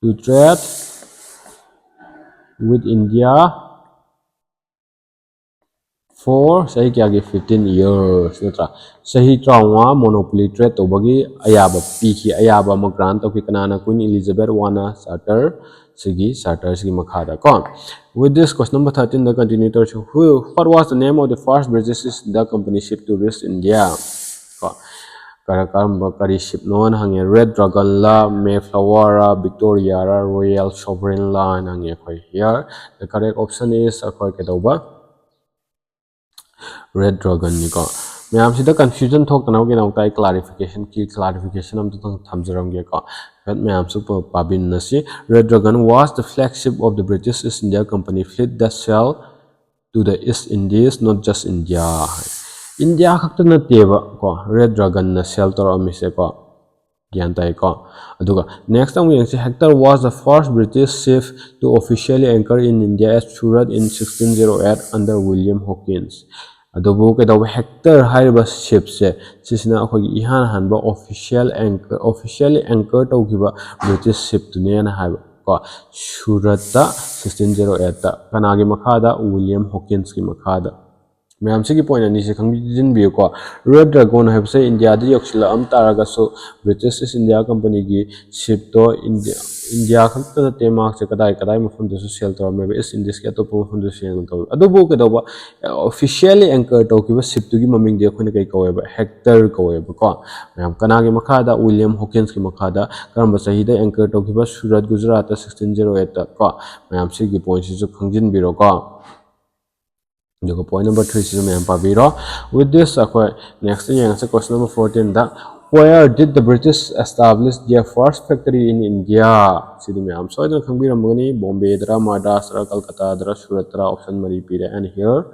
to trade with India for ꯆꯍꯤ ꯀꯌꯥꯒꯤ? Fifteen years ꯅꯠꯇ꯭ꯔꯥ? ꯆꯍꯤ ꯇꯔꯥꯃꯉꯥ monopoly trade ꯇꯧꯕꯒꯤ ꯑꯌꯥꯕ ꯄꯤꯈꯤ, ꯑꯌꯥꯕ ꯑꯃ grant ꯇꯧꯈꯤ꯫ ꯀꯅꯥꯅ? Queen Elizabeth one ꯅ charter ꯁꯤꯒꯤ, charter ꯁꯤꯒꯤ ꯃꯈꯥꯗ ꯀꯣ꯫ With this, question number thirteen the continue ꯇꯧꯔꯁꯤ꯫ Who, what was the name of the first British East India Company ship to reach India? ꯀꯣ, ꯀꯔ-, ꯀꯔꯝꯕ, ꯀꯔꯤ ship ꯅꯣꯅ ꯍꯪꯉꯦ꯫ Red Dragon ꯂꯥ, Mayflower ꯔꯥ, Victoria ꯔꯥ, Royal Sovereign ꯂꯥ ꯍꯥꯏꯅ ꯍꯪꯉꯦ ꯑꯩꯈꯣꯏ꯫ Here the correct option is ꯑꯩꯈꯣꯏ ꯀꯩꯗꯧꯕ? Red Dragon ꯅꯤꯀꯣ꯫ ꯃꯌꯥꯝꯁꯤꯗ confusion ꯊꯣꯛꯇꯅꯕꯒꯤꯗꯃꯛꯇ ꯑꯩ clarification, key clarification ꯑꯝꯇꯪ ꯊꯝꯖꯔꯝꯒꯦꯀꯣ꯫ ꯍꯥꯏꯐꯦꯠ ꯃꯌꯥꯝꯁꯨ ꯄ-, ꯄꯥꯕꯤꯟꯅꯁꯤ꯫ Red Dragon was the flagship of the British East India Company fleet that sailed to the East Indies, not just India. India ꯈꯛꯇ ꯅꯠꯇꯦꯕ ꯀꯣ, Red Dragon ꯅ sail ꯇꯧꯔꯛꯑꯝꯃꯤꯁꯦ ꯀꯣ꯫ ꯒ꯭ꯌꯥꯟ ꯇꯥꯏꯀꯣ? ꯑꯗꯨꯒ next ꯑꯃꯨꯛ ꯌꯦꯡꯁꯤ꯫ Hector was the first British ship to officially anchor in India at Surat in sixteen oh eight under William Hawkins꯫ ꯑꯗꯨꯕꯨ ꯀꯩꯗꯧꯕ, Hector ꯍꯥꯏꯔꯤꯕ ship ꯁꯦ, ꯁꯤꯁꯤꯅ ꯑꯩꯈꯣꯏꯒꯤ ꯏꯍꯥꯟ ꯍꯥꯟꯕ official anchor, officially anchor ꯇꯧꯈꯤꯕ British ship ꯇꯨꯅꯦꯅ ꯍꯥꯏꯕ ꯀꯣ, ꯁꯨꯔꯠꯇ sixteen oh eight ꯇ꯫ ꯀꯅꯥꯒꯤ ꯃꯈꯥꯗ? William Hawkins ꯀꯤ ꯃꯈꯥꯗ꯫ ꯃꯌꯥꯝ ꯁꯤꯒꯤ ꯄꯣꯏꯟ ꯑꯅꯤꯁꯦ ꯈꯪꯖꯤꯟꯕꯤꯌꯨꯀꯣ꯫ ꯔꯦꯗ ꯗ꯭ꯔꯦꯒꯣꯟ ꯍꯥꯏꯕꯁꯦ ꯏꯟꯗꯤꯌꯥꯗ ꯌꯧꯁꯤꯜꯂꯛꯑꯝ ꯇꯥꯔꯒꯁꯨ ꯕ꯭ꯔꯤꯇꯤꯁ ꯏꯁ ꯏꯟꯗꯤꯌꯥ ꯀꯝꯄꯅꯤꯒꯤ ꯁꯤꯞꯇꯣ ꯏꯟꯗꯤꯌꯥ, ꯏꯟꯗꯤꯌꯥ ꯈꯛꯇ ꯅꯠꯇꯦ, ꯃꯍꯥꯛꯁꯦ ꯀꯗꯥꯏ ꯀꯗꯥꯏ ꯃꯐꯝꯗꯁꯨ ꯁꯦꯜ ꯇꯧꯔꯝꯃꯦꯕ, ꯏꯁ ꯏꯟꯗꯤꯁꯀꯤ ꯑꯇꯣꯞꯄ ꯃꯐꯝꯗꯁꯨ ꯁꯦꯜ ꯇꯧꯔꯝꯃꯦ꯫ ꯑꯗꯨꯕꯨ ꯀꯩꯗꯧꯕ, ꯑꯣꯐꯤꯁꯤꯌꯦꯜꯂꯤ ꯑꯦꯡꯀꯔ ꯇꯧꯈꯤꯕ ꯁꯤꯞꯇꯨꯒꯤ ꯃꯃꯤꯡꯗꯤ ꯑꯩꯈꯣꯏꯅ ꯀꯩ ꯀꯧꯋꯦꯕ? ꯍꯦꯛꯇꯔ ꯀꯧꯋꯦꯕꯀꯣ꯫ ꯃꯌꯥꯝ ꯀꯅꯥꯒꯤ ꯃꯈꯥꯗ? ꯋꯤꯂꯤꯌꯝ ꯍꯣꯀꯤꯟꯁꯀꯤ ꯃꯈꯥꯗ꯫ ꯀꯔꯝꯕ ꯆꯍꯤꯗ ꯑꯦꯡꯀꯔ ꯇꯧꯈꯤꯕ? ꯁꯨꯔꯠ, ꯒꯨꯖꯔꯥꯠꯇ, ꯁꯤꯛꯁꯇꯤꯟ ꯖꯦꯔꯣ ꯑꯩꯠꯇ ꯀꯣ꯫ ꯃꯌꯥꯝ ꯁꯤꯒꯤ ꯄꯣꯏꯟꯁꯤꯁꯨ ꯈꯪꯖꯤꯟꯕꯤꯔꯣꯀꯣ꯫ ꯑꯗꯨꯒ ꯄꯣꯏꯟ ꯅꯝꯕꯔ ꯊ꯭ꯔꯤꯁꯤꯁꯨ ꯃꯌꯥꯝ ꯄꯥꯕꯤꯔꯣ꯫ With this, ꯑꯩꯈꯣꯏ ꯅꯦꯛꯁꯇ ꯌꯦꯡꯉꯁꯦ, ꯀꯣꯏꯁꯟ number ꯐꯣꯔꯇꯤꯟꯗ, Where did the British establish their first factory in India? ꯁꯤꯗꯤ ꯃꯌꯥꯝ ꯁꯣꯏꯗꯅ ꯈꯪꯕꯤꯔꯝꯒꯅꯤ꯫ ꯕꯣꯝꯕꯦꯗꯔ, ꯃꯗ꯭ꯔꯥꯁꯇꯔ, ꯀꯜꯀꯇꯥꯗꯔ, ꯁꯨꯔꯠꯇꯔ? Option ꯃꯔꯤ ꯄꯤꯔꯦ, and here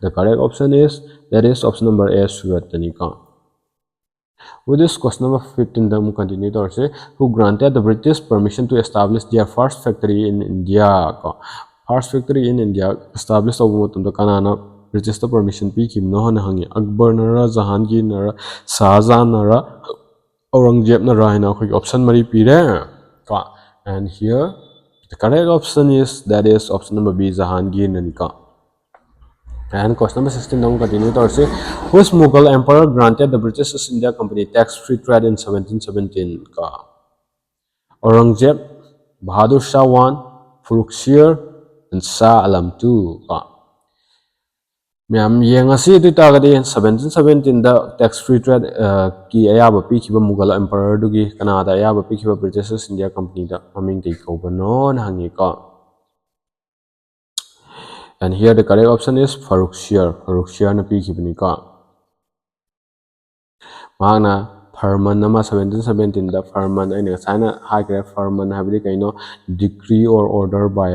the correct option is, that is option number A, ꯁꯨꯔꯠꯇꯅꯤꯀꯣ꯫ With this, ꯀꯣꯏꯁꯟ ꯅꯝꯕꯔ ꯐꯤꯐꯇꯤꯟꯗ ꯑꯃꯨꯛ ꯀꯟꯇꯤꯅ꯭ꯌꯨ ꯇꯧꯔꯁꯤ꯫ Who granted the British permission to establish their first factory in India? ꯀꯣ, first factory in India establish ꯇꯧꯕ ꯃꯇꯝꯗ ꯀꯅꯥꯅ ꯕ꯭ꯔꯤꯇꯤꯁꯇ permission ꯄꯤꯈꯤꯕꯅꯣ ꯍꯥꯏꯅ ꯍꯪꯉꯤ꯫ ꯑꯛꯕꯔꯅꯔ, ꯖꯍꯥꯟꯒꯤꯔꯅꯔ, ꯁꯥꯍꯖꯍꯥꯟꯅꯔ, ꯑꯧꯔꯪꯖꯦꯕꯅꯔ ꯍꯥꯏꯅ ꯑꯩꯈꯣꯏꯒꯤ ꯑꯣꯞꯁꯟ ꯃꯔꯤ ꯄꯤꯔꯦ ꯀꯣ꯫ And here the correct option is, that is option number B, ꯖꯍꯥꯟꯒꯤꯔꯅꯅꯤꯀꯣ꯫ And question number sixteen ꯗ ꯑꯃꯨꯛ ꯀꯟꯇꯤꯅ꯭ꯌꯨ ꯇꯧꯔꯁꯤ꯫ Which Mughal emperor granted the British East India Company tax free trade in seventeen seventeen? ꯀꯣ, Aurangzeb, Bahadur Shah one, Farrukhsiyar, and Shah Alam two ꯀꯣ꯫ ꯃꯌꯥꯝ ꯌꯦꯡꯉꯁꯤ꯫ ꯑꯗꯨ ꯑꯣꯏꯇꯥꯔꯒꯗꯤ seventeen ꯁꯕꯦꯟꯇꯤꯟꯗ tax free trade ꯀꯤ ꯑꯌꯥꯕ ꯄꯤꯈꯤꯕ ꯃꯨꯒꯜ ꯑꯦꯝꯄꯔꯔꯗꯨꯒꯤ, ꯀꯅꯥꯗ ꯑꯌꯥꯕ ꯄꯤꯈꯤꯕ ꯕ꯭ꯔꯤꯇꯤꯁ ꯏꯁ ꯏꯟꯗꯤꯌꯥ ꯀꯝꯄꯅꯤꯗ, ꯃꯃꯤꯡ ꯀꯩ ꯀꯧꯕꯅꯣꯅ ꯍꯪꯉꯤꯀꯣ꯫ And here the correct option is ꯐꯔꯨꯈ ꯁꯤꯌꯔ, ꯐꯔꯨꯈ ꯁꯤꯌꯔꯅ ꯄꯤꯈꯤꯕꯅꯤꯀꯣ꯫ ꯃꯍꯥꯛꯅ ꯐꯔꯃꯟ ꯑꯃ, ꯁꯕꯦꯟꯇꯤꯟ ꯁꯕꯦꯟꯇꯤꯟꯗ ꯐꯔꯃꯟ, ꯑꯩꯅ ꯉꯁꯥꯏꯅ ꯍꯥꯏꯈ꯭ꯔꯦ, ꯐꯔꯃꯟ ꯍꯥꯏꯕꯗꯤ ꯀꯩꯅꯣ? Decree or order by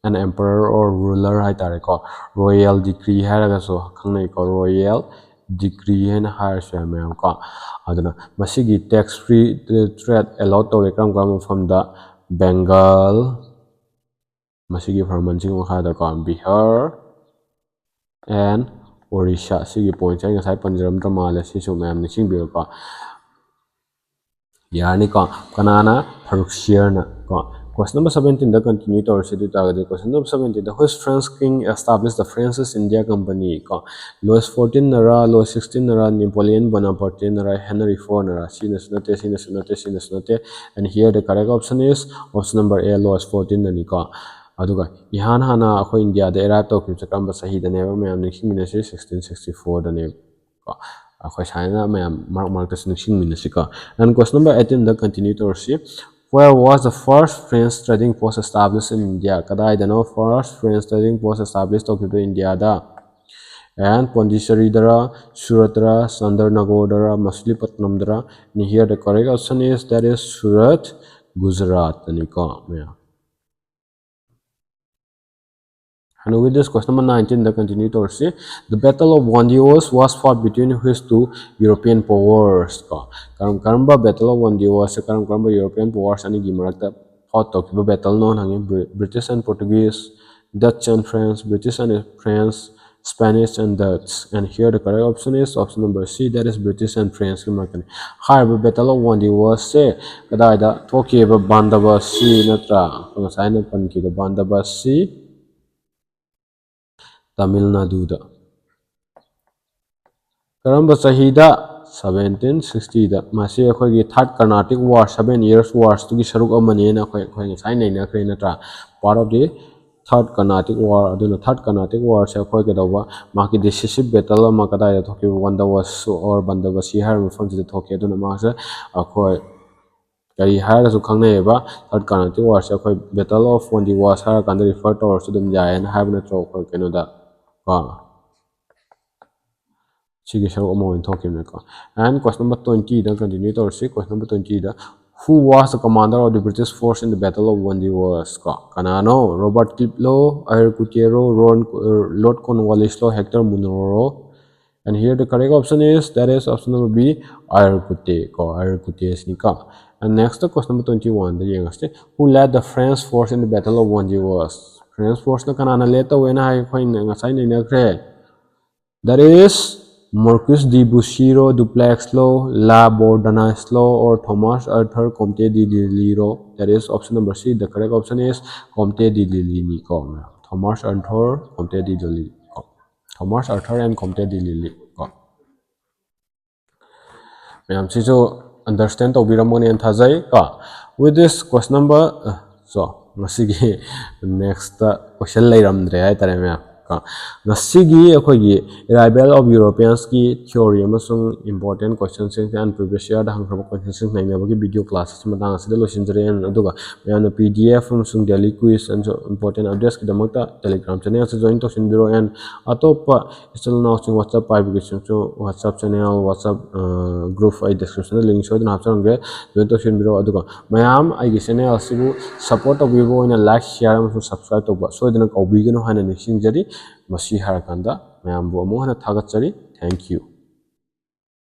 an emperor or ruler ꯍꯥꯏꯇꯥꯔꯦꯀꯣ꯫ Royal decree ꯍꯥꯏꯔꯒꯁꯨ ꯈꯪꯅꯩꯀꯣ, royal decree ꯍꯥꯏꯅ ꯍꯥꯏꯔꯁꯨ ꯌꯥꯏ ꯃꯌꯥꯝ ꯀꯣ꯫ ꯑꯗꯨꯅ ꯃꯁꯤꯒꯤ tax free trade allowed ꯇꯧꯔꯦ ꯀꯔꯝ ꯀꯔꯝꯕ ꯃꯐꯝꯗ? ꯕꯦꯡꯒꯜ, ꯃꯁꯤꯒꯤ ꯐꯔꯃꯟꯁꯤꯒꯤ ꯃꯈꯥꯗꯀꯣ, ꯕꯤꯍꯥꯔ and ꯑꯣꯔꯤꯁꯥ꯫ ꯁꯤꯒꯤ ꯄꯣꯏꯟꯠꯁꯦ ꯑꯩ ꯉꯁꯥꯏ ꯄꯟꯖꯔꯝꯗ꯭ꯔ ꯃꯥꯜꯂꯦ, ꯁꯤꯁꯨ ꯃꯌꯥꯝ ꯅꯤꯡꯁꯤꯡꯕꯤꯔꯣꯀꯣ꯫ ꯌꯥꯔꯅꯤꯀꯣ꯫ ꯀꯅꯥꯅ? ꯐꯔꯨꯛ ꯁꯤꯌꯔꯅ ꯀꯣ꯫ Question number seventeen ꯗ continue ꯇꯧꯔꯁꯤ꯫ ꯑꯗꯨ ꯑꯣꯏꯇꯥꯔꯒꯗꯤ question number seventeen the, which French king established the French East India Company? ꯀꯣ, Louis fourteen ꯅꯔ, Louis sixteen ꯅꯔ, Napoleon Bonaparte ꯅꯔ, Henry four ꯅꯔ? ꯁꯤꯅꯁꯨ ꯅꯠꯇꯦ, ꯁꯤꯅꯁꯨ ꯅꯠꯇꯦ, ꯁꯤꯅꯁꯨ ꯅꯠꯇꯦ꯫ And here the correct option is option number A, Louis fourteen ꯅꯅꯤꯀꯣ꯫ ꯑꯗꯨꯒ ꯏꯍꯥꯟ ꯍꯥꯟꯅ ꯑꯩꯈꯣꯏ ꯏꯟꯗꯤꯌꯥꯗ arrive ꯇꯧꯈꯤꯕꯁꯦ ꯀꯔꯝꯕ ꯆꯍꯤꯗꯅꯦꯕ? ꯃꯌꯥꯝ ꯅꯤꯡꯁꯤꯡꯃꯤꯟꯅꯁꯤ, sixteen sixty four ꯗꯅꯦꯕ꯫ ꯀꯣ, ꯑꯩꯈꯣꯏ ꯁꯨꯃꯥꯏꯅ ꯃꯌꯥꯝ ꯃꯔꯛ ꯃꯔꯛꯇꯁꯨ ꯅꯤꯡꯁꯤꯡꯃꯤꯟꯅꯁꯤꯀꯣ꯫ And question number eighteen the continue ꯇꯧꯔꯁꯤ꯫ Where was the first French trading post established in India? ꯀꯗꯥꯏꯗꯅꯣ first French trading post establish ꯇꯧꯈꯤꯕꯗꯣ ꯏꯟꯗꯤꯌꯥꯗ? And ꯄꯣꯟꯗꯤꯆꯦꯔꯤꯗꯔ, ꯁꯨꯔꯠꯇꯔ, ꯆꯟꯗ꯭ꯔꯅꯒꯔꯗꯔ, ꯃꯁꯨꯂꯤꯄꯠꯅꯝꯗꯔ? And here the correct option is, that is Surat, ꯒꯨꯖꯔꯥꯠꯇꯅꯤꯀꯣ ꯃꯌꯥꯝ꯫ And with this, question number nineteen the continue ꯇꯧꯔꯁꯤ꯫ The Battle of Wandiwas was fought between which two European powers? ꯀꯣ, ꯀꯔꯝ ꯀꯔꯝꯕ Battle of Wandiwas ꯁꯦ ꯀꯔꯝ ꯀꯔꯝꯕ European powers ꯑꯅꯤꯒꯤ ꯃꯔꯛꯇ fought ꯇꯧꯈꯤꯕ battle ꯅꯣ ꯍꯪꯉꯤ꯫ Bri- British and Portuguese, Dutch and French, British and French, Spanish and Dutch. And here the correct option is option number C, that is British and French ꯀꯤ ꯃꯔꯛꯇꯅꯤ꯫ ꯍꯥꯏꯔꯤꯕ Battle of Wandiwas ꯁꯦ ꯀꯗꯥꯏꯗ ꯊꯣꯛꯈꯤꯕ? ꯕꯥꯟꯗꯕꯁꯤ ꯅꯠꯇ꯭ꯔꯥ? ꯑꯩꯈꯣꯏ ꯉꯁꯥꯏ ꯑꯩꯅ ꯄꯟꯈꯤꯕꯗꯣ ꯕꯥꯟꯗꯕꯁꯤ, ꯇꯥꯃꯤꯜ ꯅꯥꯗꯨꯗ꯫ ꯀꯔꯝꯕ ꯆꯍꯤꯗ? seventeen sixty ꯗ꯫ ꯃꯁꯤ ꯑꯩꯈꯣꯏꯒꯤ Third Carnatic War, Seven Years' Wars ꯇꯨꯒꯤ ꯁꯔꯨꯛ ꯑꯃꯅꯦꯅ ꯑꯩꯈꯣꯏ, ꯑꯩꯈꯣꯏ ꯉꯁꯥꯏ ꯅꯩꯅꯈ꯭ꯔꯦ ꯅꯠꯇ꯭ꯔꯥ? Part of the Third Carnatic War꯫ ꯑꯗꯨꯅ Third Carnatic War ꯁꯦ ꯑꯩꯈꯣꯏ ꯀꯩꯗꯧꯕ, ꯃꯍꯥꯛꯀꯤ decisive battle ꯑꯃ ꯀꯗꯥꯏꯗ ꯊꯣꯛꯈꯤꯕ? ꯕꯟꯗꯕꯁ or ꯕꯟꯗꯕꯁꯤ ꯍꯥꯏꯔꯤꯕ ꯃꯐꯝꯁꯤꯗ ꯊꯣꯛꯈꯤ꯫ ꯑꯗꯨꯅ ꯃꯥꯁꯦ ꯑꯩꯈꯣꯏ ꯀꯔꯤ ꯍꯥꯏꯔꯒꯁꯨ ꯈꯪꯅꯩꯌꯦꯕ? Third Carnatic War ꯁꯦ ꯑꯩꯈꯣꯏ Battle of Wandiwas ꯍꯥꯏꯔꯀꯥꯟꯗ refer ꯇꯧꯔꯁꯨ ꯑꯗꯨꯝ ꯌꯥꯏꯌꯦꯅ ꯍꯥꯏꯕ ꯅꯠꯇ꯭ꯔꯣ? ꯑꯩꯈꯣꯏ ꯀꯩꯅꯣꯗ ꯀꯣ, ꯁꯤꯒꯤ ꯁꯔꯨꯛ ꯑꯃ ꯑꯣꯏꯅ ꯊꯣꯛꯈꯤꯕꯅꯤꯀꯣ꯫ And question number twenty the continue ꯇꯧꯔꯁꯤ꯫ Question number twenty the, who was the commander of the British force in the Battle of Wandiwas? ꯀꯣ, ꯀꯅꯥꯅꯣ? Robert Clive ꯂꯣ, Eyre Coote ꯔꯣ, Ron- Lord Cornwallis ꯂꯣ, Hector Munro ꯔꯣ? And here the correct option is, that is option number B, Eyre Coote ꯀꯣ, Eyre Coote ꯁꯤꯅꯤꯀꯣ꯫ And next question number twenty one ꯗ ꯌꯦꯡꯉꯁꯤ꯫ Who led the French force in the Battle of Wandiwas? French force ꯅ ꯀꯅꯥꯅ lead ꯇꯧꯋꯦꯅ ꯍꯥꯏ? ꯑꯩꯈꯣꯏꯅ ꯉꯁꯥꯏ ꯅꯩꯅꯈ꯭ꯔꯦ꯫ That is Marquis de Bussy ꯔꯣ, Dupleix ꯔꯣ, La Bourdonnais ꯔꯣ, or Thomas Arthur Comte de Lille ꯔꯣ? That is option number C. The correct option is Comte de Lille ꯅꯤꯀꯣ꯫ Thomas Arthur Comte de Lille ꯀꯣ꯫ Thomas Arthur and Comte de Lille ꯀꯣ꯫ ꯃꯌꯥꯝꯁꯤꯁꯨ understand ꯇꯧꯕꯤꯔꯝꯒꯅꯦꯅ ꯊꯥꯖꯩ ꯀꯣ꯫ With this question number, so, ꯉꯁꯤꯒꯤ next question ꯂꯩꯔꯝꯗ꯭ꯔꯦ ꯍꯥꯏꯇꯥꯔꯦ ꯃꯌꯥꯝ ꯀꯣ꯫ ꯉꯁꯤꯒꯤ ꯑꯩꯈꯣꯏꯒꯤ Arrival of Europeans ꯀꯤ theory ꯑꯃꯁꯨꯡ important question ꯁꯤꯡꯁꯦ and previous year the ꯍꯪꯈ꯭ꯔꯕ question ꯁꯤꯡ ꯅꯩꯅꯕꯒꯤ video class ꯑꯁꯤ ꯃꯇꯥꯡ ꯑꯁꯤꯗ ꯂꯣꯏꯁꯤꯟꯖꯔꯦ꯫ ꯑꯗꯨꯒ ꯃꯌꯥꯝꯅ P D F ꯑꯃꯁꯨꯡ daily quiz ꯑꯃꯁꯨꯡ important updates ꯀꯤꯗꯃꯛꯇ Telegram channel ꯑꯁꯤ join ꯇꯧꯁꯤꯟꯕꯤꯔꯣ꯫ And ꯑꯇꯣꯞꯄ ꯏꯆꯤꯜ ꯏꯅꯥꯎꯁꯤꯡ WhatsApp ꯄꯥꯏꯕꯒꯤꯁꯤꯡꯁꯨ WhatsApp channel, WhatsApp group ꯑꯩ description ꯗ link ꯁꯣꯏꯗꯅ ꯍꯥꯞꯆꯔꯝꯒꯦ, join ꯇꯧꯁꯤꯟꯕꯤꯔꯣ꯫ ꯑꯗꯨꯒ ꯃꯌꯥꯝ ꯑꯩꯒꯤ channel ꯑꯁꯤꯕꯨ support ꯇꯧꯕꯤꯕ ꯑꯣꯏꯅ like, share ꯑꯃꯁꯨꯡ subscribe ꯇꯧꯕ ꯁꯣꯏꯗꯅ ꯀꯥꯎꯕꯤꯒꯅꯨ ꯍꯥꯏꯅ ꯅꯤꯡꯁꯤꯡꯖꯔꯤ꯫ ꯃꯁꯤ ꯍꯥꯏꯔꯀꯥꯟꯗ ꯃꯌꯥꯝꯕꯨ ꯑꯃꯨꯛ ꯍꯟꯅ ꯊꯥꯒꯠꯆꯔꯤ꯫ Thank you꯫